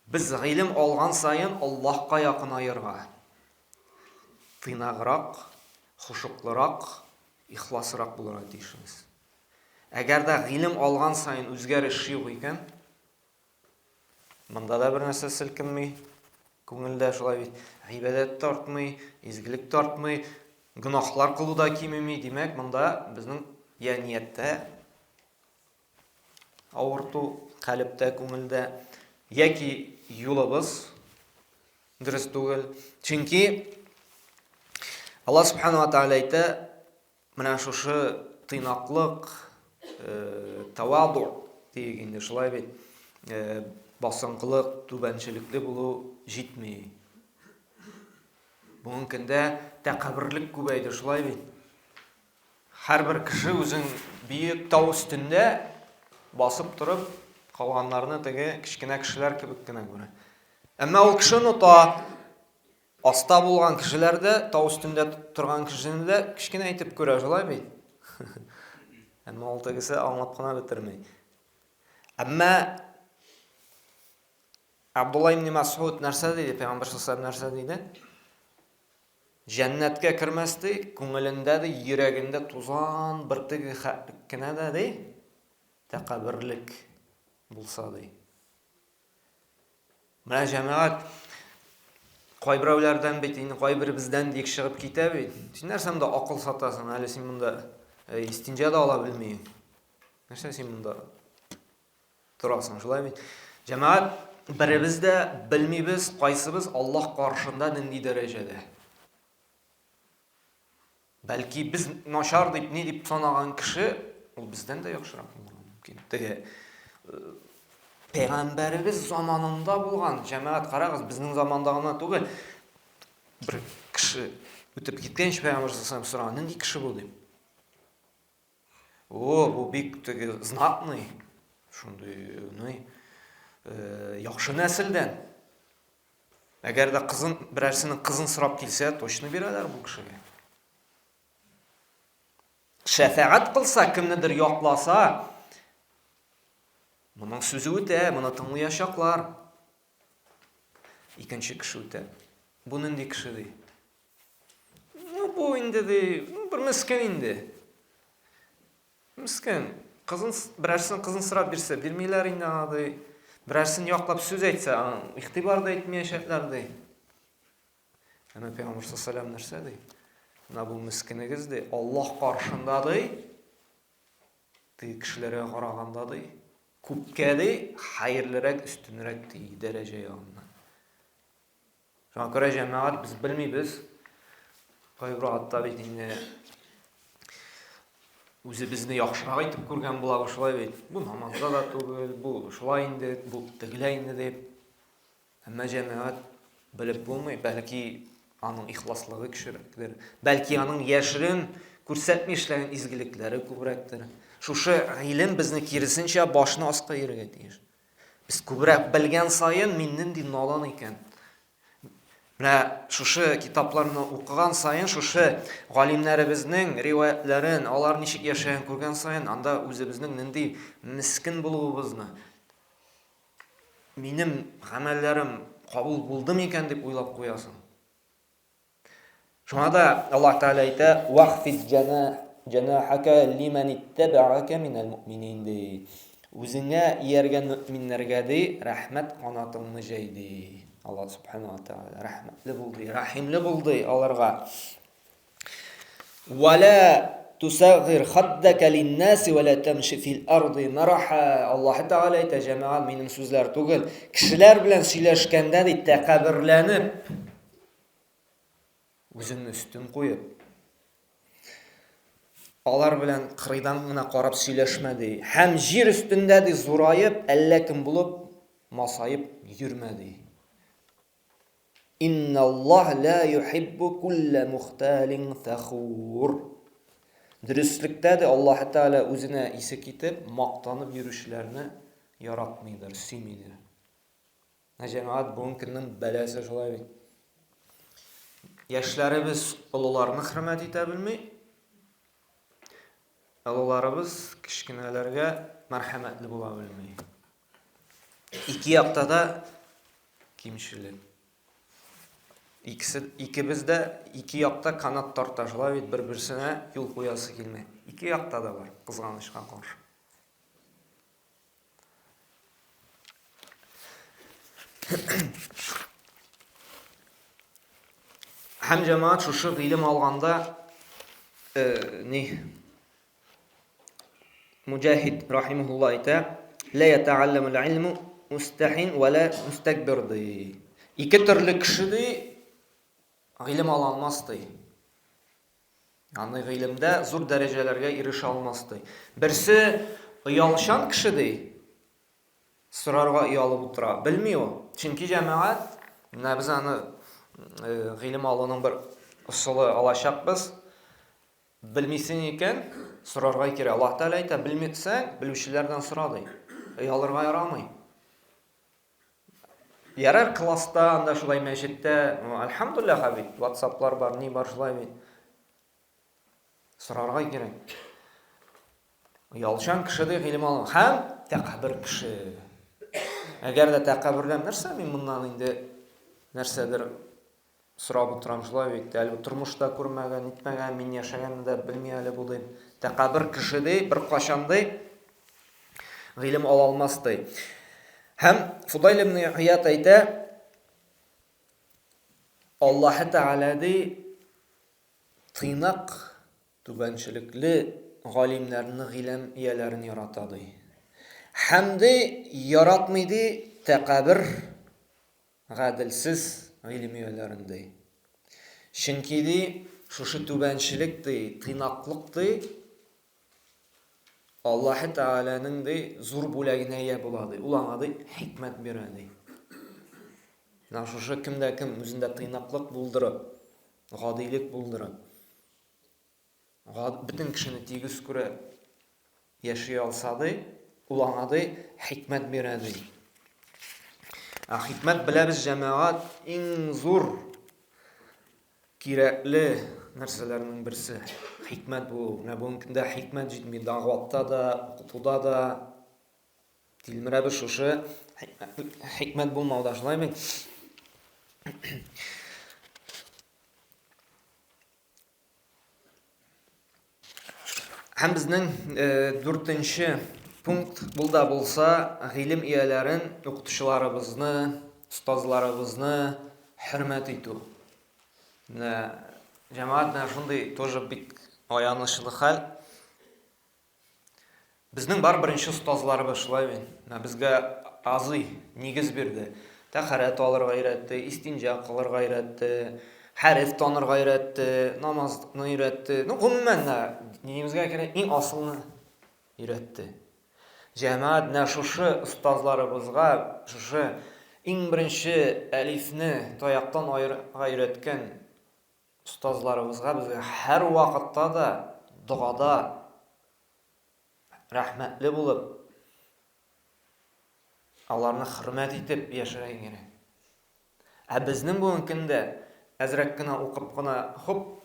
Без гыйлем алган саен Аллаһка якынаерга, тыйнаграк, хошуклырак, ихласрак булырга тиешбез. Әгәр дә гыйлем алган саен үзгәреш юк икән, монда да бер нәрсә селкенми, күңелдә шулай бит, гыйбадәт тартмый, изгелек тартмый, гөнаһлар кылу да кимеми, димәк, монда безнең я нияттә авырту, калептә, күңелдә, яки юлыбыз дөрес түгел. Чөнки Аллаһ субхану ва тааля әйтә, Менә шушы тыйнаклык, таваду диек инде, шулай бит, басынкылык, түбәнчелекле булу җитми. Бүгенге көндә тәкәбберлек күбәйде, шулай бит. Һәрбер кеше үзен биек тау өстендә басып торып, калганнарны теге кечкенә кешеләр кебек кенә күрә. Әмма ул кеше оныта, Аста булган кешеләр дә, тау өстендә торган кешене дә кечкенә итеп күрә, шулай бит? Әмма ул тегесе аңлап кына бетерми. Әмма Абдулла ибн Масуд нәрсә диде? Пәйгамбәр саллаллаху нәрсә диде? Җәннәткә кермәс ди, күңелендә ди, йөрәгендә тузан бөртеге кенә дә ди, тәкәбберлек булса ди. Менә җәмәгать кайберәүләрдән бит инде кайберебездән диек чыгып китә бит. Син нәрсә монда акыл сатасың? Әле син монда э, истинҗа да ала белмисең. Нәрсә син монда торасың, шулай бит? Җәмәгать беребез дә белмибез, кайсыбыз Аллаһ каршында нинди дәрәҗәдә. Бәлки без начар дип ни дип санаган кеше, ул бездән дә яхшырак булырга мөмкин. Теге э, пәйгамбәребез заманында булган җәмәгать карагыз, безнең заманда гына түгел. Бер кеше үтеп киткәнче пәйгамбәр саллаллаху сораган, нинди кеше бу дип. О, бу бик теге знатный, шундый, ну, э, яхшы нәселдән. Әгәр дә кызын, берәрсенең кызын сорап килсә, точно бирәләр бу кешегә. Шәфәгать кылса, кемнедер якласа, моның сүзе үтә, моны тыңлаячаклар. Икенче кеше үтә. Бу нинди кеше ди? Ну, бу инде ди, ну, бер мескен инде. Мескен. Кызын, берәрсен кызын сорап бирсә, бирмиләр инде аңа ди. Берәрсен яклап сүз әйтсә, аңа игътибар да итмәячәкләр ди. Әмма Пәйгамбәр саллаллаху нәрсә ди? Менә бу мескенегез ди, Аллаһ каршында ди, теге кешеләргә караганда ди, күпкә ди, хәерлерәк, өстенрәк ди, дәрәҗә ягыннан. Шуңа күрә җәмәгать без белмибез. Кайбер вакытта бит инде үзебезне яхшырак итеп күргән булабыз шулай бит. Бу намазда да түгел, бу шулай инде, бу тегеләй инде дип. Әмма җәмәгать белеп булмый, бәлки аның ихласлыгы көчлерәктер, бәлки аның яшерен күрсәтми эшләгән изгелекләре күбрәктер. Шушы гыйлем безне киресенчә башны аска ияргә тиеш. Без күбрәк белгән саен мин нинди надан икән. Менә шушы китапларны укыган саен, шушы галимнәребезнең риваятләрен, алар ничек яшәгән күргән саен, анда үзебезнең нинди мискен булуыбызны, минем гамәлләрем кабул булды микән дип уйлап куясың. Шуңа да Аллаһ Тәгалә әйтә: "Вахфид җанахака лиман иттабаака минәл муъминин" ди. Үзеңә ияргән мөэминнәргә ди, рәхмәт канатыңны җәй ди. Аллаһ Субхану ва Тәгалә рәхмәтле бул ди, рәхимле бул ди аларга. Вала тусагир хаддака линнаси ва ла тамши фил арди мараха. Аллаһ Тәгалә әйтә, җәмәгать, минем сүзләр түгел. Кешеләр белән сөйләшкәндә ди тәкәбберләнеп, үзеңне өстен куеп, алар белән кырыйдан гына карап сөйләшмә ди. Һәм җир өстендә ди зураеп, әллә кем булып, масаеп йөрмә ди. Инналлаһ ла юхиббу кулла мухталин фәхур. Дөреслектә дә Аллаһ Тәгалә үзенә исе китеп, мактанып йөрүчеләрне яратмыйдыр, сөймидер. Ә җәмәгать бүгенге көннең бәласе шулай бит. Яшьләребез олыларны хөрмәт итә белми. Олыларыбыз кечкенәләргә мәрхәмәтле була белми. Ике якта да кимчелек. Икесе, икебез дә ике якта канат тарта, шулай бит бер-берсенә юл куясы килми. Ике якта да бар, кызганычка каршы. Һәм җәмәгать шушы гыйлем алганда э, ни Муҗахид рахимахулла әйтә, "Ла ятаалламу илму мустахин ва ла мустакбир" ди. Ике төрле кеше ди гыйлем ала алмас ди. Аны гыйлемдә зур дәрәҗәләргә ирешә алмас ди. Берсе оялчан кеше ди, сорарга оялып утыра. Белми ул. Чөнки җәмәгать, менә без аны э, гыйлем алуның бер ысулы алачакбыз. Белмисең икән, сорарга кирәк. Аллаһ Тәгалә әйтә, белмисең, белүчеләрдән сора ди. Оялырга ярамый. Ярар класста, анда шулай мәчеттә, альхамдулиллаһ бит, WhatsApp-лар бар, ни бар шулай бит. Сорарга кирәк. Оялчан кеше ди гыйлем алу. Һәм тәкәббер кеше. Әгәр дә тәкәбберлән нәрсә мин моннан инде нәрсәдер Сорап утырам шулай бит, әле тормышта күрмәгән, нитмәгән, мин яшәгәнне дә белми әле бу ди. Тәкәббер кеше ди, беркайчан ди, гыйлем ала алмас ди. Һәм Фудайл ибн Ияд әйтә, Аллаһ Тәгалә ди, тыйнак, түбәнчелекле галимнәрне, гыйлем ияләрен ярата ди. Һәм ди, яратмый ди, тәкәббер Гаделсез гыйлем ияләрен, ди. Чөнки, ди, шушы түбәнчелек, ди, тыйнаклык, ди, Аллаһы Тәгаләнең, ди, зур бүләгенә ия була, ди. Ул аңа, ди, хикмәт бирә, ди. Менә шушы кемдә кем үзендә тыйнаклык булдырып, гадилек булдырып, бөтен кешене тигез күрә яши алса ди, ул аңа ди хикмәт бирә ди. Ә хикмәт беләбез җәмәгать иң зур кирәкле нәрсәләрнең берсе. Хикмәт бу. Менә бүгенге көндә хикмәт җитми дәгъватта да, укытуда да. Тилмерәбез шушы хикмәт булмауда, шулай бит? Һәм безнең э, дүртенче пункт бул да булса, гыйлем ияләрен, укытучыларыбызны, остазларыбызны хөрмәт итү. Менә җәмәгать менә шундый тоже бик аянычлы хәл. Безнең бар беренче остазларыбыз шулай бит. Менә безгә азый нигез бирде. Тәхәрәт алырга өйрәтте, истинҗа кылырга өйрәтте, хәреф танырга өйрәтте, намазны өйрәтте. Ну, гомумән дә динебезгә кирәк иң асылны өйрәтте. Җәмәгать менә шушы остазларыбызга, шушы иң беренче әлифне таяктан аерырга өйрәткән Остазларыбызга безгә һәрвакытта да догада рәхмәтле булып, аларны хөрмәт итеп яшәргә кирәк. Ә безнең бүгенге көндә әзрәк кенә укып кына, хоп,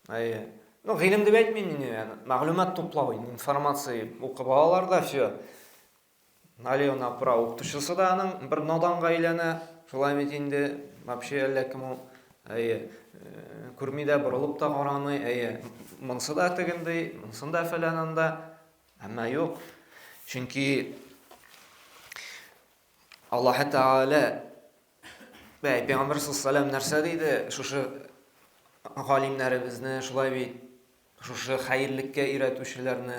әйе. Ну, гыйлем дип әйтмим инде, мәгълүмат туплау, информация укып алалар да, все. Налево направо укытучысы да аның бер наданга әйләнә. Шулай бит инде, вообще әллә кем ул. Әйе, э, күрми дә, борылып та карамый. Әйе, монсы да тегенди, монсын да фәлән анда. Әмма юк. Чөнки Аллаһ Тәгалә Бәй, Пәйгамбер саллаллаху нәрсә диде? Шушы галимнәребезне шулай бит. Шушы хәерлеккә өйрәтүчеләрне,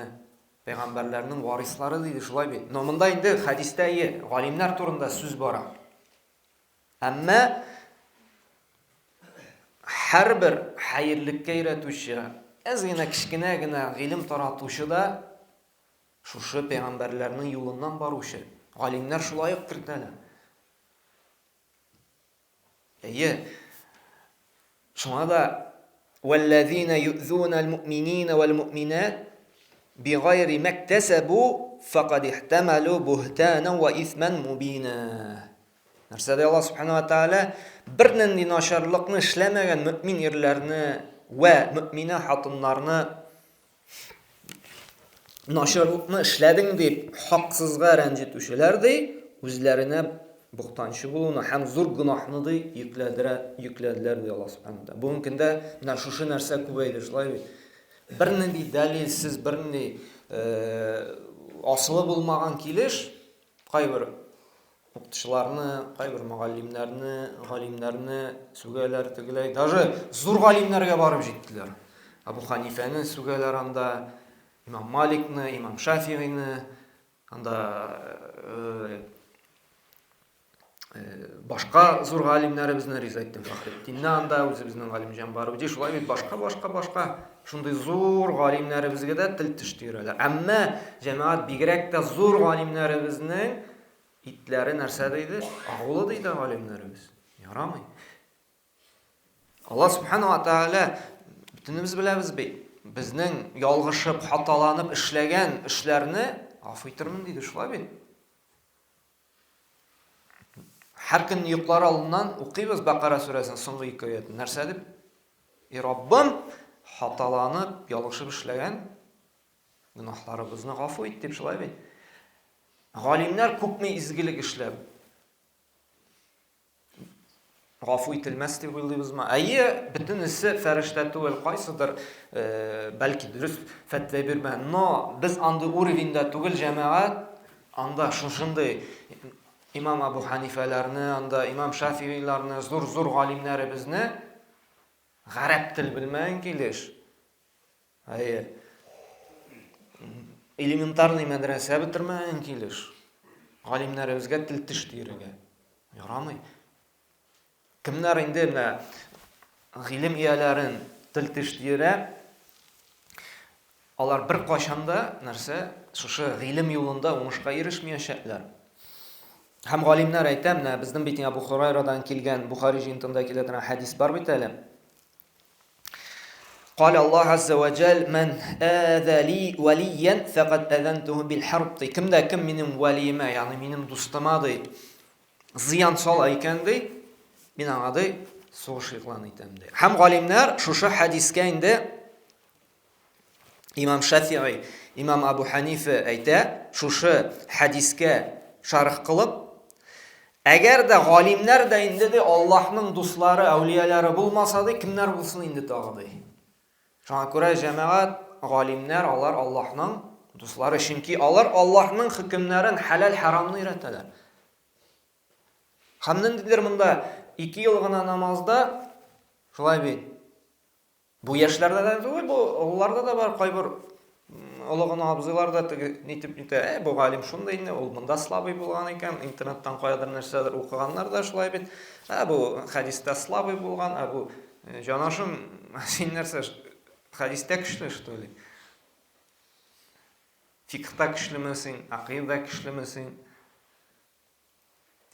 пәйгамбәрләрнең варислары диде, шулай бит. Но монда инде хәдистә ие, галимнәр турында сүз бара. Әмма һәрбер хәерлеккә өйрәтүче, әз генә кечкенә генә гыйлем таратучы да шушы пәйгамбәрләрнең юлыннан баручы. Галимнәр шулай ук кертәләр. Әйе. Шуңа да вәлләзина юзуна аль-муъминина вәл-муъминат бигайри мактасабу факад ихтамалу буһтана ва исман мубина. Нәрсә ди Аллаһ субхана ва тааля? Бернинди начарлыкны эшләмәгән мөмин ирләрне вә мөминә хатыннарны Начарлыкны эшләдең дип, хаксызга рәнҗетүчеләр ди, үзләренә бохтанчы булуны һәм зур гөнаһны ди йөкләдерә, йөкләделәр ди Аллаһ Субхану ва Бүгенге көндә менә шушы нәрсә күбәйде, шулай бит. Бернинди дәлилсез, бернинди э, асылы булмаган килеш кайбер укытучыларны, кайбер мөгаллимнәрне, галимнәрне сүгәләр тегеләй. Даже зур галимнәргә барып җиттеләр. Абу Ханифәне сүгәләр анда, имам Маликны, имам Шафигыйны, анда э, э, башка зур галимнәребезне Ризаэддин Фәхретдинне анда, үзебезнең Галимҗан Баруди, шулай бит башка, башка, башка шундый зур галимнәребезгә дә тел теш тиерәләр. Әмма җәмәгать бигрәк тә зур галимнәребезнең Итләре нәрсә диде? Агулы диде галимнәребез. Ярамый. Алла субхана ва тааля бөтенебез беләбез бит. Безнең ялгышып, хаталанып эшләгән эшләрне гафу итермен диде, шулай бит. Һәр көн йоклар алдыннан укыйбыз Бакара сүрәсенең соңгы ике аятын. Нәрсә дип? И Раббым, хаталанып, ялгышып эшләгән Гөнаһларыбызны гафу ит дип шулай бит. Галимнәр күпме изгелек эшләп гафу ителмәс дип уйлыйбызмы? Әйе, бөтенесе фәрештә түгел, кайсыдыр, э, бәлки дөрес фәтвә бирмә. Но без андый уровеньда түгел, җәмәгать, анда шушындый имам Абу Ханифәләрне, анда имам Шафигыйларны, зур-зур галимнәребезне гарәп тел белмәгән килеш Әйе. Элементарный мәдрәсә бетермәгән килеш. Галимнәребезгә тел теш тиерергә ярамый. Кемнәр инде менә гыйлем ияләрен тел теш тиерә, алар бер кайчан да нәрсә шушы гыйлем юлында уңышка ирешмиячәкләр. Һәм галимнәр әйтә, менә безнең бит Абу Хурайрадан килгән Бухари җыентында килә торган хәдис бар бит әле. Кал Аллаһ азза ва җәл ман аза ли валиян факад азантуху бил харб. Ди. Кем дә кем минем валиемә, ягъни минем дустыма ди, зыян сала икән ди, мин аңа ди сугыш игълан итәм ди. Һәм галимнәр шушы хәдискә инде Имам Шафи'i, имам Абу Ханифе әйтә, шушы хәдискә шарх кылып, әгәр дә галимнәр дә инде ди Аллаһның дуслары, әүлияләре булмаса ди, кемнәр булсын инде тагы ди. Шуңа күрә җәмәгать, галимнәр алар Аллаһның дуслары, чөнки алар Аллаһның хөкемнәрен хәләл-харамны өйрәтәләр. Һәм ниндидер монда 2 ел гына намазда шулай бит. Бу яшьләрдә дә түгел, бу олыларда да бар, кайбер олы гына абзыйлар да теге нитеп нитә, ә бу галим шундый инде, ул монда слабый булган икән, интернеттан каядыр нәрсәдер укыганнар да шулай бит. Ә бу хәдистә слабый булган, ә бу э, җанашым, син нәрсә хәдистә көчле, что ли? Фикхта көчлеме син, акыйда көчлеме син?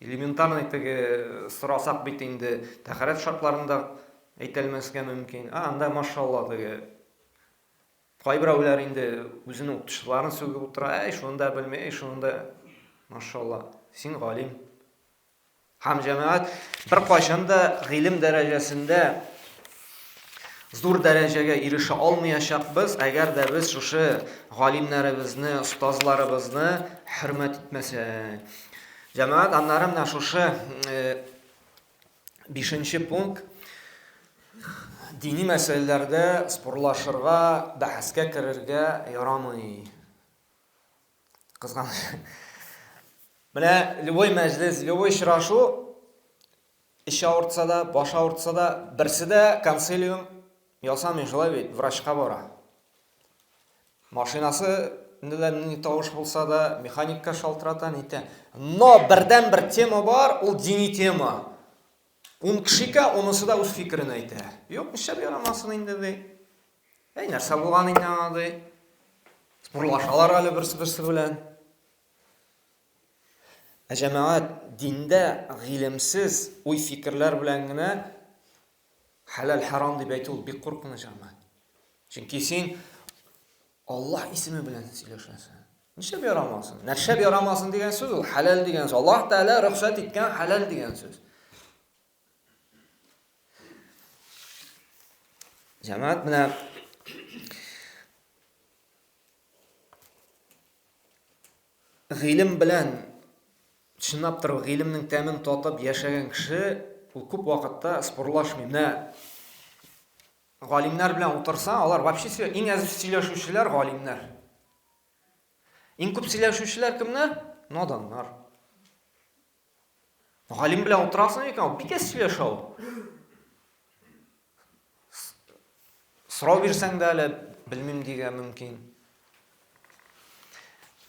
Элементарный теге сорасак бит инде тәһарәт шартларын да әйтәлмәскә мөмкин. А анда машалла теге кайберәүләр инде үзенең укытучыларын сүгеп утыра, әй шуны да белми, әй шуны да машалла, син галим. Һәм җәмәгать беркайчан да гыйлем дәрәҗәсендә зур дәрәҗәгә ирешә алмаячакбыз, әгәр дә без шушы галимнәребезне, остазларыбызны хөрмәт итмәсәк. Җәмәгать, аннары менә шушы э, бишенче пункт дини мәсьәләләрдә спорлашырга, бәхәскә керергә ярамый. Кызганыч. Менә любой мәҗлес, любой очрашу Эч авыртса да, баш авыртса да, берсе дә консилиум ясамый, шулай бит, врачка бара. Машинасы инде нинди тавыш булса да, механикка шалтырата, нитә. Но бердән-бер тема бар, ул дини тема. Ун кеше икән, унысы да үз фикерен әйтә. Юк, нишләп ярамасын инде, ди. Әй, нәрсә булган инде аңа, ди. Спорлашалар әле берсе-берсе белән. Ә җәмәгать диндә гыйлемсез уй-фикерләр белән генә хәләл харам дип әйтү ул бик куркыныч гамәл. Чөнки син Аллаһ исеме белән сөйләшәсең. Нишләп ярамасын? Нәрсә ярамасын дигән сүз ул хәләл дигән сүз. Аллаһ Тәгалә рөхсәт иткән хәләл дигән сүз. Җәмәгать менә гыйлем белән чынлап торып гыйлемнең тәмен татып яшәгән кеше ул күп вакытта спорлашмый. Менә Галимнәр белән утырсаң, алар вообще сөйлә, иң әз сөйләшүчеләр галимнәр. Иң күп сөйләшүчеләр кемнәр? Наданнар. Галим белән утырасың икән, ул бик әз сөйләшә ул. Сорау бирсәң дә әле белмим дигә мөмкин.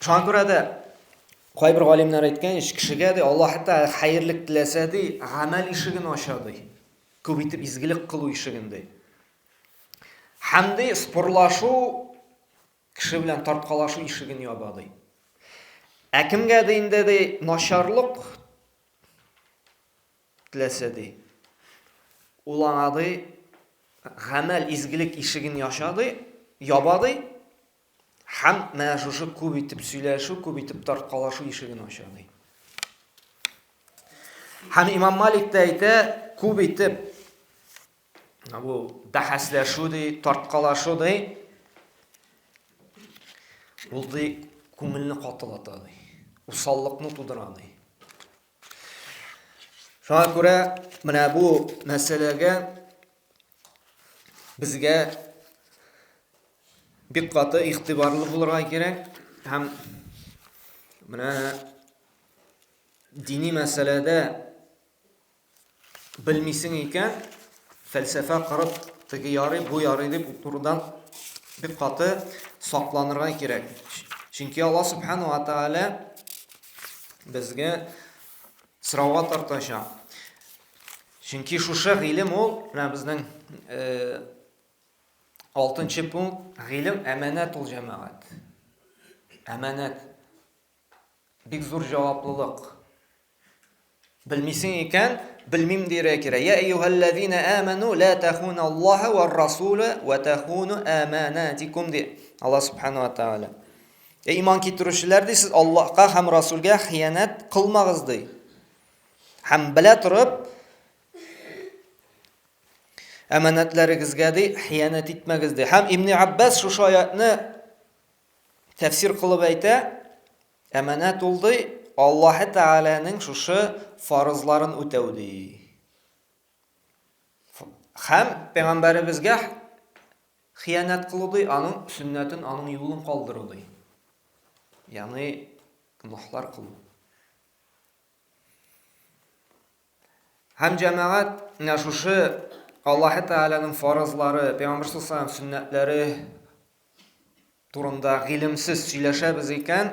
Шуңа күрә дә кайбер галимнәр әйткән, кешегә ди Аллаһ Тәгалә хәерлек теләсә ди, гамәл ишеген ача ди. Күп итеп изгелек кылу ишеген ди. Һәм ди спорлашу, кеше белән тарткалашу ишеген яба ди. Ә кемгә ди инде ди начарлык теләсә ди. Ул аңа ди гамәл изгелек ишеген яча ди, яба ди. Һәм менә шушы күп итеп сөйләшү, күп итеп тарткалашу ишеген ача ди. Һәм Имам Малик та әйтә, күп итеп бу бәхәсләшү ди, тарткалашу ди. Ул ди күңелне катылата ди. Усаллыкны тудыра ди. Шуңа күрә менә бу мәсьәләгә безгә бик каты игътибарлы булырга кирәк һәм менә дини мәсьәләдә белмисең икән, фәлсәфә корып, теге ярый, бу ярый дип турыдан бик каты сакланырга кирәк. Чөнки Аллаһ субхану ва тааля безгә сорауга тартачак. Чөнки шушы гыйлем ул, менә безнең э, алтынчы пункт, гыйлем әманәт ул җәмәгать. Әманәт. Бик зур җаваплылык. Белмисең икән, белмим дияргә кирәк. Я әйюһәлләзина аману ла тахуну Аллаһа ва расула ва тахуну аманатикум ди Аллаһ субхану ва тааля. Эй иман китерүчеләр ди, сез Аллаһка һәм Расулгә хыянәт кылмагыз ди. Һәм белә торып әманәтләрегезгә ди хыянәт итмәгез ди. Һәм Ибн Аббас шушы аятны тәфсир кылып әйтә, әманәт ул ди, Аллаһы Тәгаләнең шушы фарызларын үтәү ди. Һәм пәйгамбәребезгә хыянәт кылу ди, аның сөннәтен, аның юлын калдыру ди. Ягъни гөнаһлар кылу. Һәм җәмәгать менә шушы Аллаһы Тәгаләнең фарызлары, пәйгамбәр саллаллаһу алейһи сөннәтләре турында гыйлемсез сөйләшәбез икән,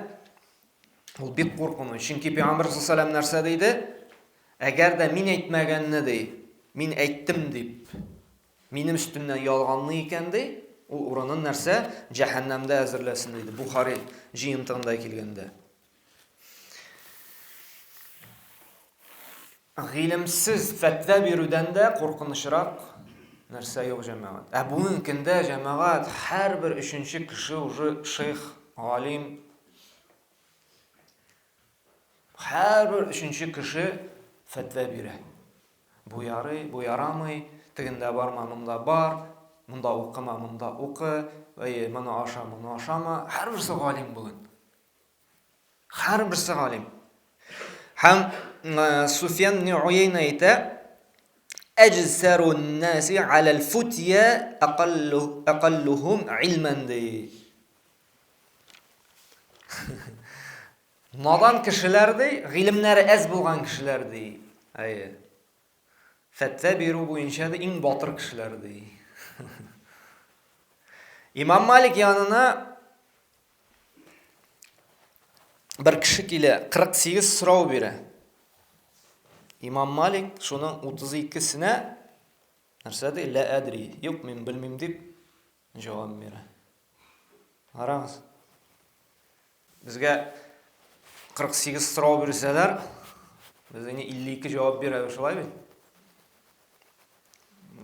ул бик куркыныч. Чөнки пәйгамбәр саллаллаһу алейһи нәрсә диде? Әгәр дә мин әйтмәгәнне ди, мин әйттем дип, минем өстемнән ялганлый икән ди, ул урынын нәрсә? Җәһәннәмдә әзерләсен диде. Бухари җыентыгында килгәндә. Гыйлемсез фәтва бирүдән дә куркынычрак нәрсә юк, җәмәгать. Ә бүгенге көндә, җәмәгать, һәрбер өченче кеше уже шейх, галим. Һәрбер өченче кеше фәтва бирә. Бу ярый, бу ярамый, тегендә барма, монда бар, монда укыма, монда укы, әйе, моны аша, моны ашама. Һәрберсе галим бүген. Һәрберсе галим. Һәм э, Суфьян ибн Уййна әйтә, Әҗсәру наси алал футия ақаллу ақаллухум илман ди. Надан кешеләр ди, гыйлемнәре әз булган кешеләр ди. Әйе. Фәтва бирү буенча да иң батыр кешеләр ди. Имам Малик янына Бер кеше килә, 48 сорау бирә. Имам Малик шуның 32-сенә нәрсә ди? Лә әдри. Юк, мин белмим дип җавап бирә. Карагыз. Безгә 48 сорау бирсәләр, без инде 52 җавап бирәбез, шулай бит?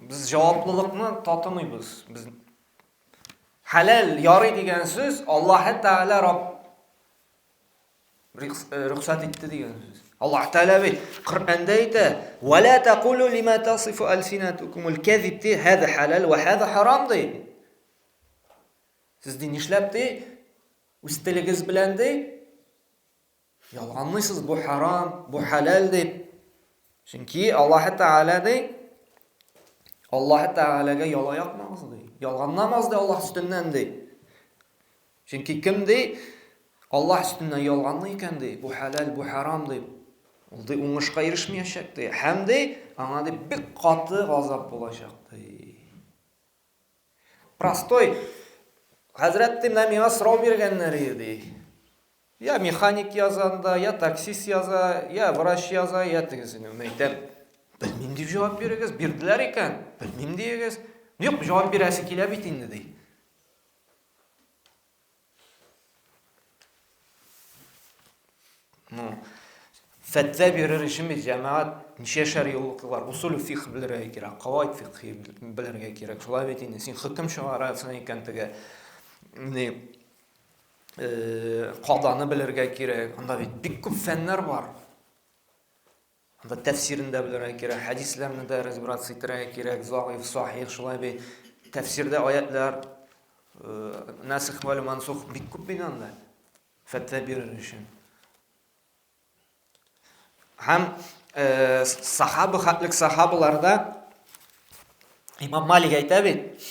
Без җаваплылыкны татымыйбыз. Без хәләл, ярый дигән сүз Аллаһ Тәгалә Рабб рөхсәт итте дигән сүз. Аллаһ Тәгалә бит Коръәндә әйтә: "Ва ла тақулу лима тасифу алсинатукумул казиб ди, хаза халал ва хаза харам" ди. Сез ди нишләп ди? Үз телегез белән ди ялганлыйсыз, бу харам, бу хәләл дип. Чөнки Аллаһ Тәгалә ди, Аллаһ Тәгаләгә яла якмагыз ди. Ялганламагыз ди Аллаһ өстеннән ди. Чөнки кем ди, Аллаһ өстеннән ялганлый икән ди, бу хәләл, бу харам дип, ул ди уңышка ирешмәячәк ди. Һәм ди, аңа ди бик каты газап булачак ди. Простой хәзрәт ди, менә миңа сорау биргәннәр иде ди. Я механик яза анда, я таксист яза, я врач яза, я тегесен. Мин әйтәм, белмим дип җавап бирегез, бирделәр икән, белмим диегез. Юк, җавап бирәсе килә бит инде ди. Ну, фәтвә бирер өчен бит җәмәгать ничәшәр ел укыйлар. Усул фикх белергә кирәк, кавайд фикхи белергә кирәк. Шулай бит инде син хөкем чыгарасың икән теге ни э, каданы белергә кирәк. Анда бит бик күп фәннәр бар. Анда тәфсирен дә белергә кирәк, хәдисләрне дә разбираться итәргә кирәк, заиф, сахих, шулай бит. Тәфсирдә аятлар, э, насих вәл мансух бик күп бит анда. Фәтва бирер өчен. Һәм э, сахаба хәтлек сахабаларда Имам Малик әйтә бит,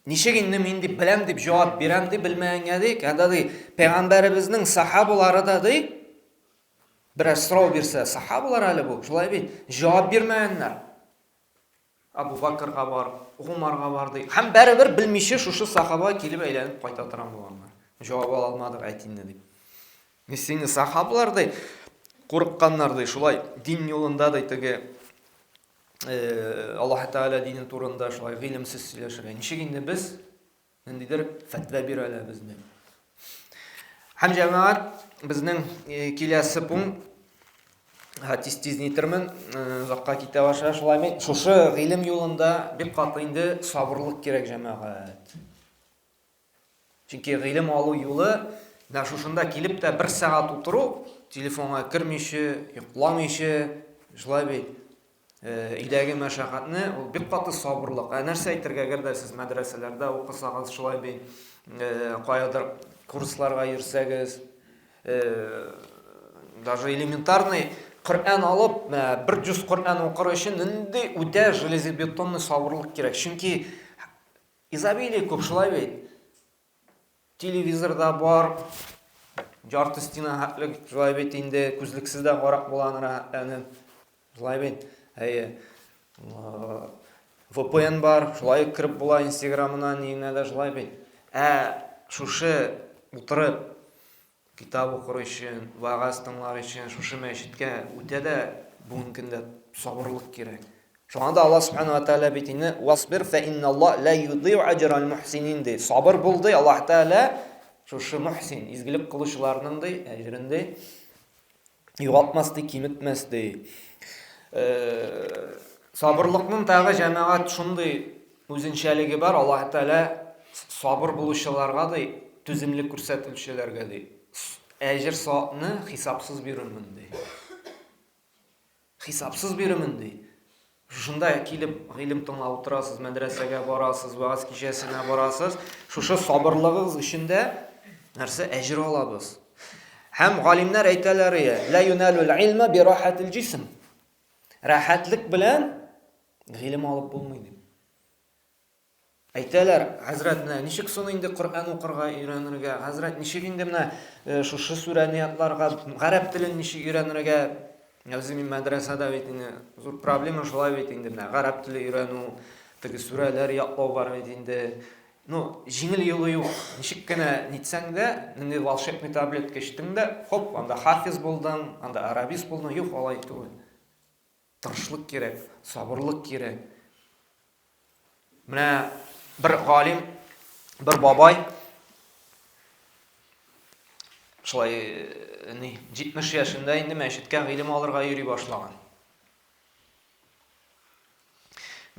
ничек инде мин дип беләм дип җавап бирәм дип белмәгәнгә ди, когда ди пәйгамбәребезнең сахабалары да ди, Берәр сорау бирсә, сахабалар әле бу, шулай бит, җавап бирмәгәннәр. Абу Бакрга бар, Гумарга бар ди. Һәм бәребер белмичә шушы сахаба килеп әйләнеп кайта торган булганнар. Җавап ала алмадык, әйт инде дип. Сине сахабалар ди, курыкканнар ди, шулай дин юлында ди теге Аллаһ Тәгалә дине турында шулай гыйлемсез сөйләшергә. Ничек инде без Ниндидер фәтвә бирә әле безне. Һәм җәмәгать безнең э, киләсе пункт тиз-тиз нитермен, э, озакка китә башлар шулай мин. Шушы гыйлем юлында бик каты инде сабырлык кирәк җәмәгать. Чөнки гыйлем алу юлы менә шушында килеп тә бер сәгать утыру, телефонга кермичә, йокламыйча, шулай бит. Өйдәге мәшәкатьне ул бик каты сабырлык. Ә нәрсә әйтергә, әгәр дә сез мәдрәсәләрдә укысагыз, шулай бит, каядыр курсларга йөрсәгез, даже элементарный Коръән алып, бер җүз Коръән укыр өчен нинди үтә железобетонный сабырлык кирәк. Чөнки изобилие күп, шулай бит. Телевизорда бар, ярты стена хәтлек, шулай бит инде, күзлексез дә карап була аны рәхәтләнеп. Шулай бит, әйе. VPN бар, шулай ук кереп була Инстаграмына, ниенә дә шулай бит. Ә шушы утырып китап укыр өчен, вәгазь тыңлар өчен шушы мәчеткә үтә дә бүгенге көндә сабырлык кирәк. Шуңа да Аллаһ субхана ва тааля бит инде васбир фа инналлаһ ла юдиу аҗрал мухсинин ди. Сабыр бул ди, Аллаһ Тааля шушы мухсин, изгелек кылучыларның ди, әҗрен ди югалтмас ди, киметмәс ди. Э, сабырлыкның тагы җәмәгать шундый үзенчәлеге бар, Аллаһ Тааля сабыр булучыларга ди, түземлек күрсәтүчеләргә ди, әҗер савапны хисапсыз бирермен ди. Хисапсыз бирермен, ди. Шушында килеп гыйлем тыңлап утырасыз, мәдрәсәгә барасыз, вәгазь кичәсенә барасыз. Шушы сабырлыгыгыз өчен дә нәрсә әҗер алабыз. Һәм галимнәр әйтәләр, ла юналул илма би рахатил җисм. Рәхәтлек белән гыйлем алып булмый дип. Әйтәләр, хәзрәт, менә ничек соң инде Коръән укырга өйрәнергә? Хәзрәт, ничек инде менә э, шушы сүрәне ятларга, гарәп телен ничек өйрәнергә? Үзе мин мәдрәсәдә бит инде зур проблема шулай бит инде менә гарәп теле өйрәнү, теге сүрәләр ятлау бар бит инде. Ну, җиңел юлы юк. Ничек кенә нитсәң дә, нинди волшебный таблетка эчтең дә, хоп, анда хафиз булдың, анда арабист булдың. Юк, алай түгел. Тырышлык кирәк, сабырлык кирәк. Менә бер галим, бер бабай шулай ни, 70 яшендә инде мәчеткә гыйлем алырга йөри башлаган.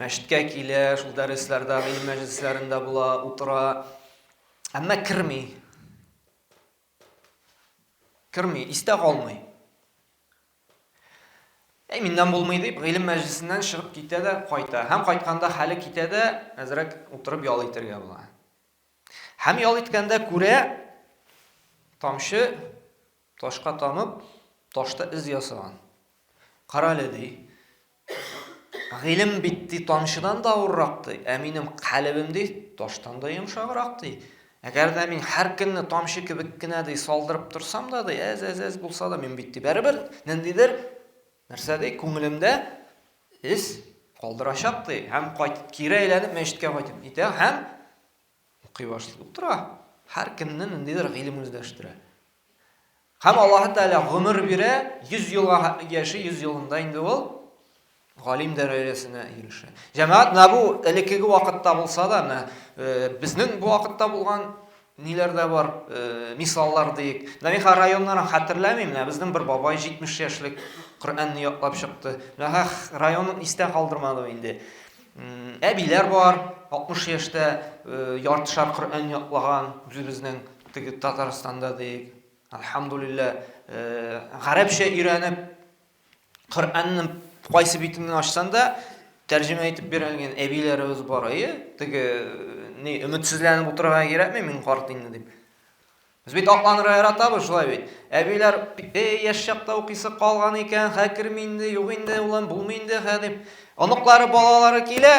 Мәчеткә килә, шул дәресләрдә, гыйлем мәҗлесләрендә була, утыра. Әмма керми. Керми, истә калмый. Әй, миннән булмый дип, гыйлем мәҗлесеннән чыгып китә дә кайта. Һәм кайтканда хәле китә дә, әзрәк утырып ял итәргә була. Һәм ял иткәндә күрә, тамчы Ташка тамып, ташта эз ясаган. Карале, ди. Гыйлем бит, ди, тамчыдан да авыррак, ди. Ә минем калебем, ди, таштан да йомшаграк, ди. Әгәр дә мин һәр көнне тамчы кебек кенә, ди, салдырып торсам да, ди, әз-әз-әз булса да, мин бит, ди, бәребер ниндидер нәрсә, ди, күңелемдә эз калдырачак, ди. Һәм кайтып, кире әйләнеп мәчеткә кайтып китә һәм Укый башлый. Утыра. Һәр көнне ниндидер гыйлем үзләштерә. Һәм Аллаһы Тәгалә гомер бирә, 100 елга яши, 100 елында инде ул галим дәрәҗәсенә ирешә. Җәмәгать, менә бу элеккеге вакытта булса да, менә э, безнең бу вакытта булган ниләр дә бар, э, мисаллар диек. Менә мин хәзер районнарын хәтерләмим, менә безнең бер бабай 70 яшьлек Коръәнне ятлап чыкты. Менә районын истә калдырмадым инде. Әбиләр бар, 60 яшьтә яртышар Коръән ятлаган, үзебезнең теге Татарстанда диек. Альхамдулилла, гарәпчә өйрәнеп, Коръәннең кайсы битен ачсаң да, тәрҗемә итеп бирелгән әбиләребез бар. Әйе, теге ни өметсезләнеп утырырга кирәкми, мин карт инде дип. Без бит акланырга яратабыз, шулай бит. Әбиләр, эй, яшь чакта укыйсы калган икән, хә керми инде, юк инде, улым, булмый инде, хә дип. Оныклары, балалары килә,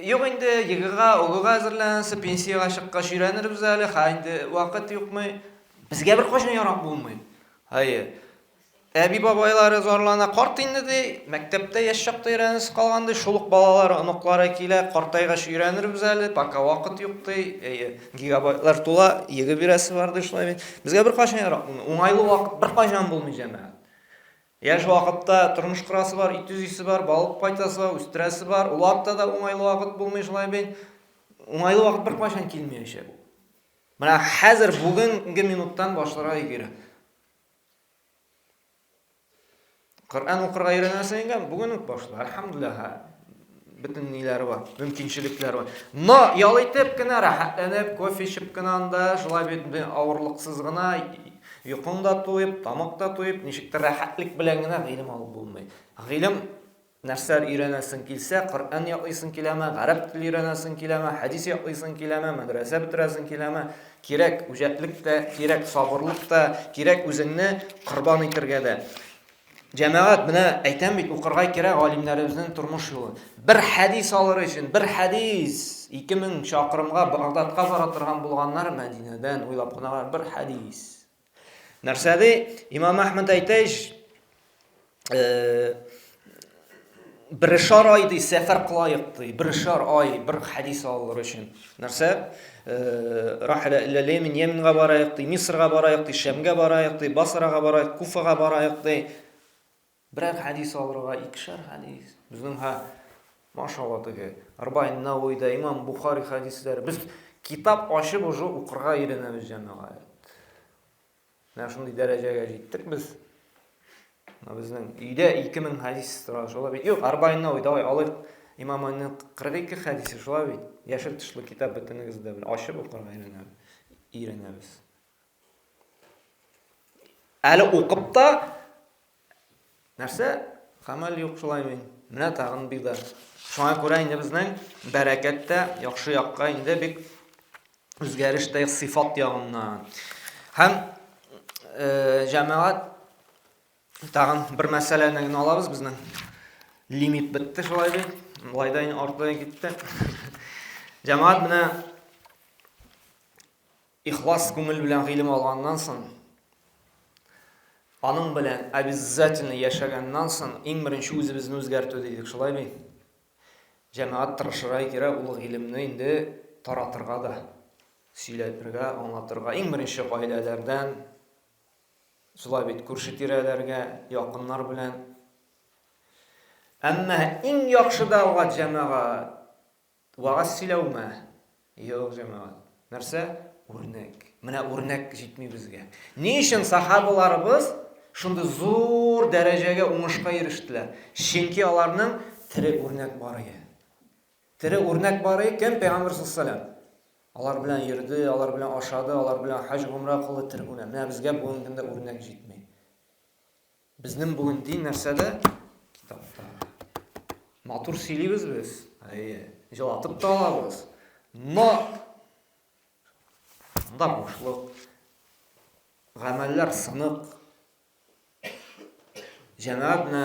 юк инде, ЕГЭга, ОГЭга әзерләнәсе, пенсиягә чыккач өйрәнербез әле, хә инде вакыт юкмы. Безгә беркайчан ярап булмый. Әйе. Әби-бабайлары зарлана, карт инде ди, мәктәптә яшь чакта өйрәнәсе калган ди, шул ук балалары, оныклары килә, картайгач өйрәнербез әле, пока вакыт юк ди, әйе, гигабайтлар тула, ЕГЭ бирәсе бар ди, шулай бит. Безгә беркайчан ярап булмый, уңайлы вакыт беркайчан булмый, җәмәгать. Яшь вакытта тормыш корасы бар, өй төзисе бар, балык кайтасы бар, үстерәсе бар, ул вакытта да уңайлы вакыт булмый, шулай бит. Уңайлы вакыт беркайчан килмәячәк. Менә хәзер бүгенге минуттан башларга кирәк. Коръән укырга өйрәнәсең икән, бүген үк башла. Әлхәмдүлилләһ, бөтен ниләре бар, мөмкинчелекләр бар. Но ял итеп кенә, рәхәтләнеп, кофе эчеп кенә анда, шулай бит авырлыксыз гына, йокың да туеп, тамак та туеп, ничектер рәхәтлек белән генә гыйлем алып булмый. Гыйлем Нәрсәләр өйрәнәсең килсә, Коръән ятлыйсың киләме, гарәп теле өйрәнәсең киләме, хәдис ятлыйсың киләме, мәдрәсә бетерәсең киләме, кирәк үҗәтлек тә, кирәк сабырлык та, кирәк үзеңне корбан итәргә дә. Җәмәгать, менә әйтәм бит, укырга кирәк галимнәребезнең тормыш юлы. Бер хәдис алыр өчен, бер хәдис 2000 чакрымга Багдадка бара торган булганнар Мәдинәдән, уйлап кына бер хәдис. Нәрсә ди? Имам Әхмәд әйтә ич, берешар ай ди, сәфәр кылаек ди, берешар ай, бер хәдис алыр өчен. Нәрсә? Рахила илә Лемен, Йеменгә бараек ди, Мисырга бараек ди, Шәмгә бараек ди, Басрага бараек, Куфага бараек ди. Берәр хәдис алырга икешәр хәдис. Безнең һә машалла теге Арбаин Навуида, Имам Бухари хәдисләре. Без китап ачып уже укырга өйрәнәбез җәмәгать. Менә шундый дәрәҗәгә җиттек без. Менә безнең өйдә 2000 хәдис тора, шулай бит. Юк, Арбаин Навуи, давай алыйк. Имам Навуиның 42 хәдисе шулай бит. Яшел тышлы китап бөтенегез дә белә. Ачып укырга өйрәнәбез. Әле укып та нәрсә? Гамәл юк шулай мин. Менә тагын беда. Шуңа күрә инде безнең бәрәкәт тә яхшы якка инде бик үзгәреш тә сыйфат ягыннан. Һәм э, җәмәгать тагын бер мәсьәләне генә алабыз безнең. Лимит бетте шулай бит. Болай да инде артыгы китте. Җәмәгать менә Ихлас күңел белән гыйлем алганнан соң, аның белән обязательно яшәгәннән соң, иң беренче үзебезне үзгәртү дидек, шулай бит? Җәмәгать тырышырга кирәк ул гыйлемне инде таратырга да, сөйләтергә, аңлатырга. Иң беренче гаиләләрдән, шулай бит, күрше-тирәләргә, якыннар белән. Әмма иң яхшы дәгъват, җәмәгать, вәгазь сөйләүме? Юк, җәмәгать. Нәрсә? Үрнәк. Менә үрнәк җитми безгә. Ни өчен сахабаларыбыз шундый зур дәрәҗәгә, уңышка ирештеләр? Чөнки аларның тере үрнәк бар иде. Тере үрнәк бар иде, кем? Пәйгамбәр саллаллаһу алейһи Алар белән йөрде, алар белән ашады, алар белән хаҗ, гомрә кылды, тере үрнәк. Менә безгә бүгенге көндә үрнәк җитми. Безнең бүген дин нәрсәдә? Китапта. Матур сөйлибез без. Әйе. Җылатып та алабыз. Но анда бушлык. Гамәлләр сынык. Җәмәгать менә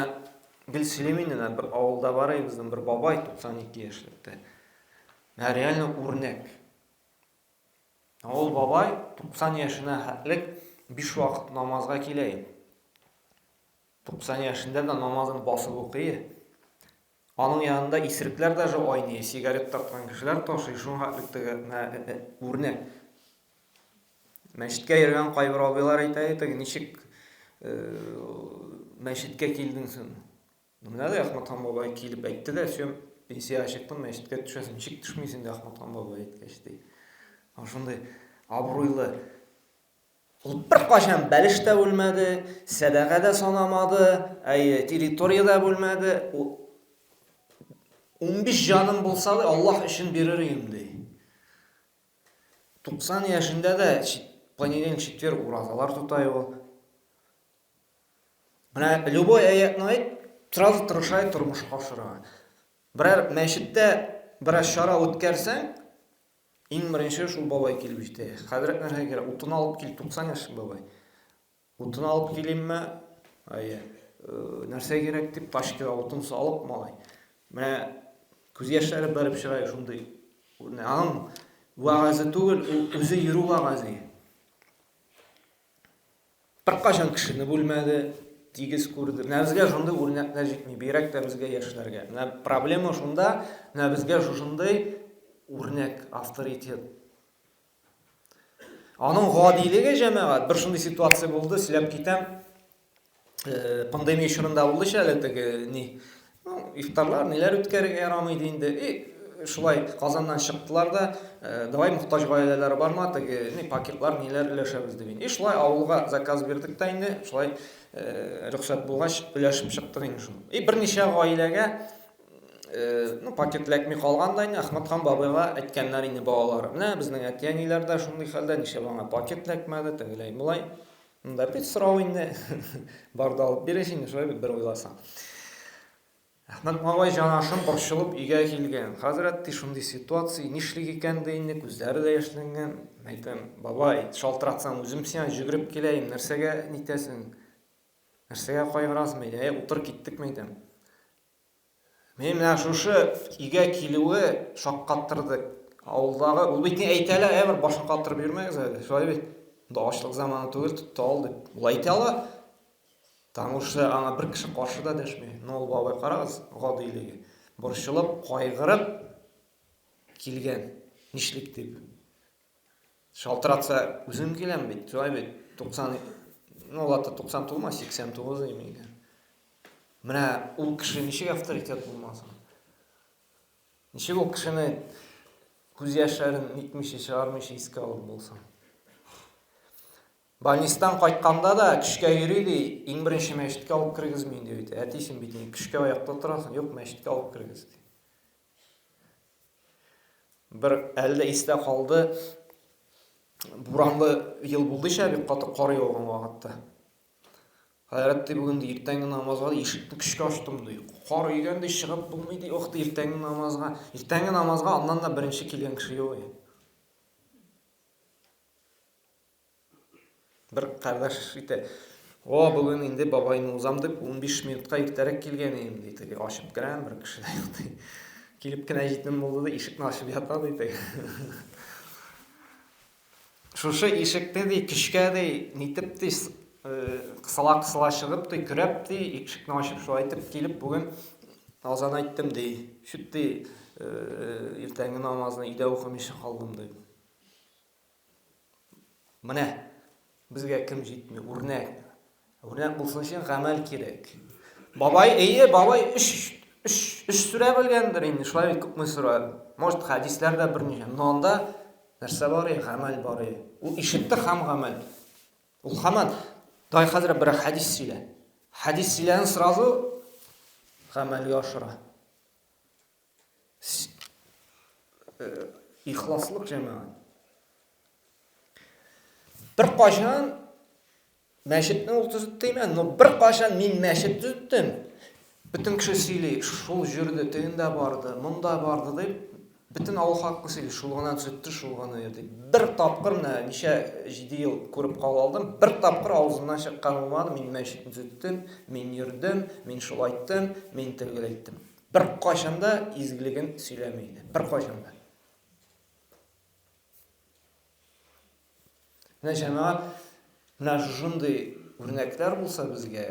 гел сөйлим инде, менә бер авылда бар иде безнең бер бабай 92 яшьлектә. Менә реально үрнәк. Ул бабай 90 яшенә хәтлек биш вакыт намазга килә иде. 90 яшендә дә намазын басып укый. Аның янында исерекләр даже айный, сигарет тарткан кешеләр ташый, шуңа хәтлек теге менә үрнәк. Мәчеткә йөргән кайбер абыйлар әйтә, теге ничек мәчеткә килдең соң? Менә дә Әхмәтхан бабай килеп әйтте дә, все, пенсиягә чыктым, мәчеткә төшәсең. Ничек төшмисең инде Әхмәтхан бабай әйткәч, ди. Шундый абруйлы. Ул беркайчан бәлеш тә бүлмәде, сәдака дә санамады, әйе, территория дә бүлмәде. Ул 15 җаным булса да, Аллаһ өчен бирер идем, ди. 90 яшендә дә понедельник, четверг уразалар тота ул. Менә любой аятны әйт, сразу тырыша тормышка ашырырга. Берәр мәчеттә бераз чара үткәрсәң, иң беренче шул бабай килеп җитә. Хәзрәт нәрсә кирәк? Утын алып кил, 90 яшьлек бабай. Утын алып килимме? Әйе. Э, нәрсә кирәк дип тачкага утын салып, малай. Менә күз яшьләре бәреп чыга шундый. Аның вәгазе түгел, ул үзе йөрү вәгазе. Беркайчан кешене бүлмәде, тигез күрде. Менә безгә шундый үрнәкләр җитми, бигрәк тә безгә яшьләргә. Менә проблема шунда, менә безгә шушындый үрнәк, авторитет. Аның гадилеге, җәмәгать, бер шундый ситуация булды, сөйләп китәм. Э, пандемия чорында булды әле теге ни, ну, ифтарлар, ниләр үткәрергә ярамый иде инде. И, шулай Казаннан чыктылар да, э, давай мохтаҗ гаиләләр барма, теге ни пакетлар, ниләр өләшәбез дип. И шулай авылга заказ бирдек тә инде, шулай э, рөхсәт булгач, өләшеп чыктык инде шуны. И берничә гаиләгә Э, ну, пакет эләкми калган да инде Әхмәтхан бабайга әйткәннәр инде балалары. Менә безнең әти-әниләр дә шундый хәлдә, нишләп аңа пакет эләкмәде, тегеләй, болай. Монда бит сорау инде. Бар да алып бирәсең инде, шулай бит бер уйласаң. Әхмәт бабай җанашын борчылып өйгә килгән. Хәзрәт, ди, шундый ситуация, нишлик икән ди инде, күзләре дә яшьләнгән. Әйтәм, бабай, шалтыратсаң, үзем сиңа йөгереп киләем, нәрсәгә нитәсең? Нәрсәгә кайгырасың, әйдә, әй, утыр, киттек, мәйтәм. Мин менә шушы өйгә килүе шаккаттырды. Авылдагы, ул бит ни әйтә әле, әй, бер башын каттырып йөрмәгез әле, шулай бит. Монда ачлык заманы түгел, тотты ал дип. Ул әйтә ала. Потому что аңа бер кеше каршы да дәшми. Но ул бабай карагыз, гадилеге. Борчылып, кайгырып килгән. Нишлик дип. Шалтыратса, үзем киләм бит, шулай бит. 90, ну, ладно, 90 тулма, 89 именно. Менә ул кеше ничек авторитет булмасын? Ничек ул кешене күз яшьләрен нитмичә, чыгармыйча искә алып булсын? Больнистан кайтканда да көчкә йөри ди, иң беренче мәчеткә алып керегез мине дип әйтә. Әти, син бит инде көчкә аякта торасың, юк, мәчеткә алып керегез ди. Бер әле дә истә калды. Буранлы ел булды ичә, бик каты кар яуган вакытта. Хәзрәт ди, бүген ди, иртәнге намазга ди, ишекне көчкә ачтым ди. Кар өйгән ди, чыгып булмый ди, ох ди, иртәнге намазга. Иртәнге намазга аннан да беренче килгән кеше юк. Бер кардәш әйтә, О, бүген инде бабайны узам дип, 15 минутка иртәрәк килгән идем, ди. Теге ачып керәм, бер кеше дә юк, ди. Килеп кенә җитем булды да, ишекне ачып ята, ди теге. Шушы ишекне, ди, көчкә, ди, нитеп, ди, кысыла-кысыла чыгып, ди, көрәп, ди, ишекне ачып шулай итеп килеп, бүген Азан әйттем, ди. Чүт, ди, иртәнге намазны өйдә укымыйча калдым, ди. Менә безгә кем җитми? Үрнәк. Үрнәк булсын өчен гамәл кирәк. Бабай, әйе, бабай өч өч өч сүрә белгәндер инде, шулай бит күпме сүрә. Может, хәдисләр дә берничә. Но анда нәрсә бар и, гамәл бар и. Ул ишетте һәм гамәл. Ул һаман, дай хәзрәт бер хәдис сөйлә. Хәдис сөйләгән сразу гамәлгә ашыра. Ихласлык җәмәгать. Бер кайчан мәчетне ул төзетте имән, но бер кайчан мин мәчет төзеттем. Бөтен кеше сөйли, шул җөрде, тегендә барды, монда барды дип, бөтен авыл халкы сөйли, шул гына төзетте, шул гына йөрде. Бер тапкыр менә ничә 7 ел күреп кала алдым, бер тапкыр авызыннан чыккан булмады, мин мәчетне төзеттем, мин йөрдем, мин шулайттым, мин тегеләйттем. Бер кайчан да изгелеген сөйләми иде. Бер кайчан да. Менә җәмәгать, менә шушындый үрнәкләр булса безгә,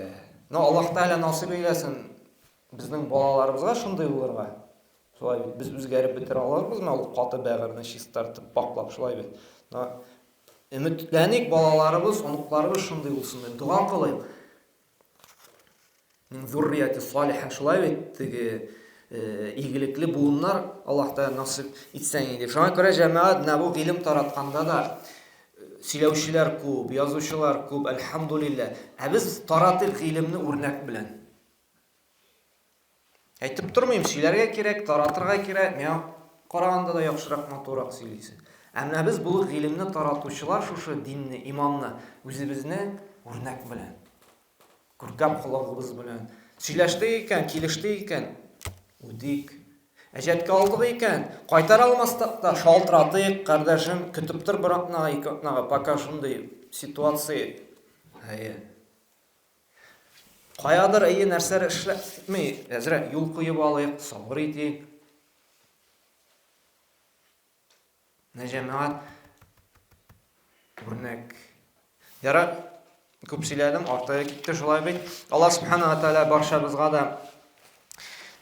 но Аллаһ Тәгалә насыйп әйләсен безнең балаларыбызга шундый булырга. Шулай бит, без үзгәреп бетерә алырбызмы ул каты бәгырьне чистартып, паклап, шулай бит. Но өметләник, балаларыбыз, оныкларыбыз шундый булсын дип дога кылыйк. Зуррияти салиха шулай бит теге э, игелекле буыннар Аллаһ Тәгалә насыйп итсәң иде. Шуңа күрә җәмәгать менә бу гыйлем таратканда да э, сөйләүчеләр күп, язучылар күп, әлхәмдулилләһ. Ә без таратыйк гыйлемне үрнәк белән. Әйтеп тормыйм, сөйләргә кирәк, таратырга кирәк. Миңа караганда да яхшырак, матуррак сөйлисең. Ә менә без булып гыйлемне таратучылар шушы динне, иманны үзебезне үрнәк белән. Күркәм холыгыбыз белән. Сөйләштек икән, килештек икән, үтик. Әҗәткә алдык икән, кайтара алмастак та шалтыратыйк, кардәшем, көтеп тор бер атнага, ике атнага, пока шундый ситуация. Әйе. Каядыр, әйе, нәрсәләр эшләми, әзрәк юл куеп алыйк, сабыр итик. Менә җәмәгать үрнәк. Ярар, күп сөйләдем, артыгы китте шулай бит. Аллаһ субхана ва тааля барчабызга да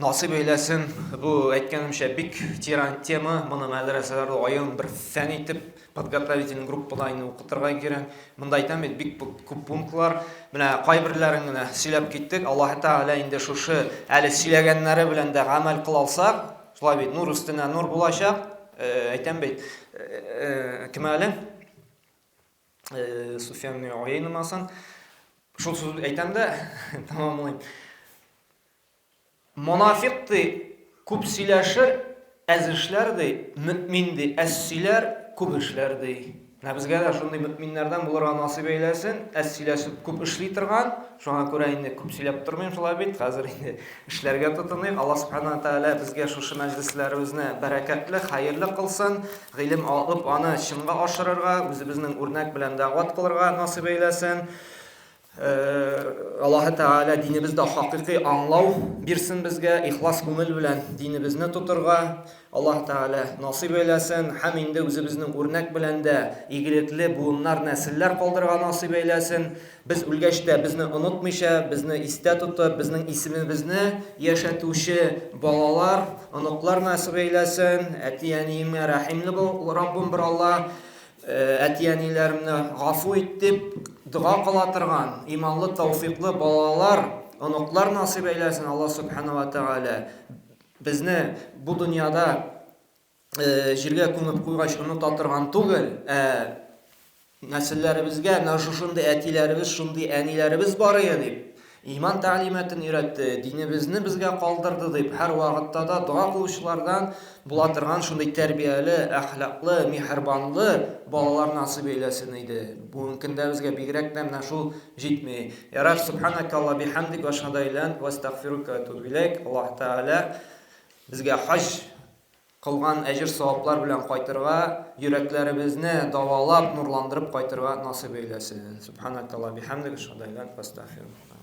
насыйп әйләсен. Бу әйткәнемчә бик тирән тема. Моны мәдрәсәләрдә аерым бер фән итеп подготовительный группада инде укытырга кирәк. Монда әйтәм бит, бик күп пунктлар. Менә кайберләрен генә сөйләп киттек. Аллаһ Тәгалә инде шушы әле сөйләгәннәре белән дә гамәл кыла алсак, Шулай бит, нур өстенә нур булачак. Э, әйтәм бит, э, э, кем әле? Суфьян Уейнамасын. Шул сүз әйтәм дә, тәмамлыйм. Монафик ди, күп сөйләшер, әз эшләр ди, мөмин ди, әз сөйләр, күп эшләр ди. Менә безгә дә шундый мөэминнәрдән булырга насыйп әйләсен, әз сөйләшеп күп эшли торган. Шуңа күрә инде күп сөйләп тормыйм шулай бит. Хәзер инде эшләргә тотыныйк. Аллаһ субхана ва тәгалә безгә шушы мәҗлесләребезне бәрәкәтле, хәерле кылсын. Гыйлем алып, аны чынга ашырырга, үзебезнең үрнәк белән дәгъват кылырга насыйп әйләсен. Аллаһы Тәгалә динебездә хакыйкый аңлау бирсен безгә, ихлас күңел белән динебезне тотырга Аллаһы Тәгалә насыйп әйләсен һәм инде үзебезнең үрнәк белән дә игелекле буыннар, нәселләр калдырырга насыйп әйләсен. Без үлгәч тә безне онытмыйча, безне истә тотып, безнең исемебезне яшәтүче балалар, оныклар насыйп әйләсен. Әти-әниемә рәхимле бул, Раббым бер Алла. Әти-әниләремне гафу ит дип дога кыла торган иманлы, тәүфиклы балалар, оныклар насыйп әйләсен Аллаһ Субхана ва Тәгалә. Безне бу дөньяда җиргә күмеп куйгач оныта торган түгел, ә нәселләребезгә менә шушындый әтиләребез, шундый әниләребез бар иде дип Иман тәгълиматын өйрәтте, динебезне безгә калдырды дип, һәрвакытта да дога кылучылардан була торган шундый тәрбияле, әхлаклы, миһербанлы балалар насыйп әйләсен иде. Бүгенге көндә безгә бигрәк тә менә шул җитми. Ярар, субханакалла бихамдик ва ашһаду ан ла ва астагфирука ва атубу иләйк. Аллаһ Тәгалә безгә хаҗ кылган әҗер-саваплар белән кайтырга, йөрәкләребезне давалап, нурландырып кайтырга насыйп әйләсен. Субханакалла бихамдик, ашһаду ан ла ва астагфирука.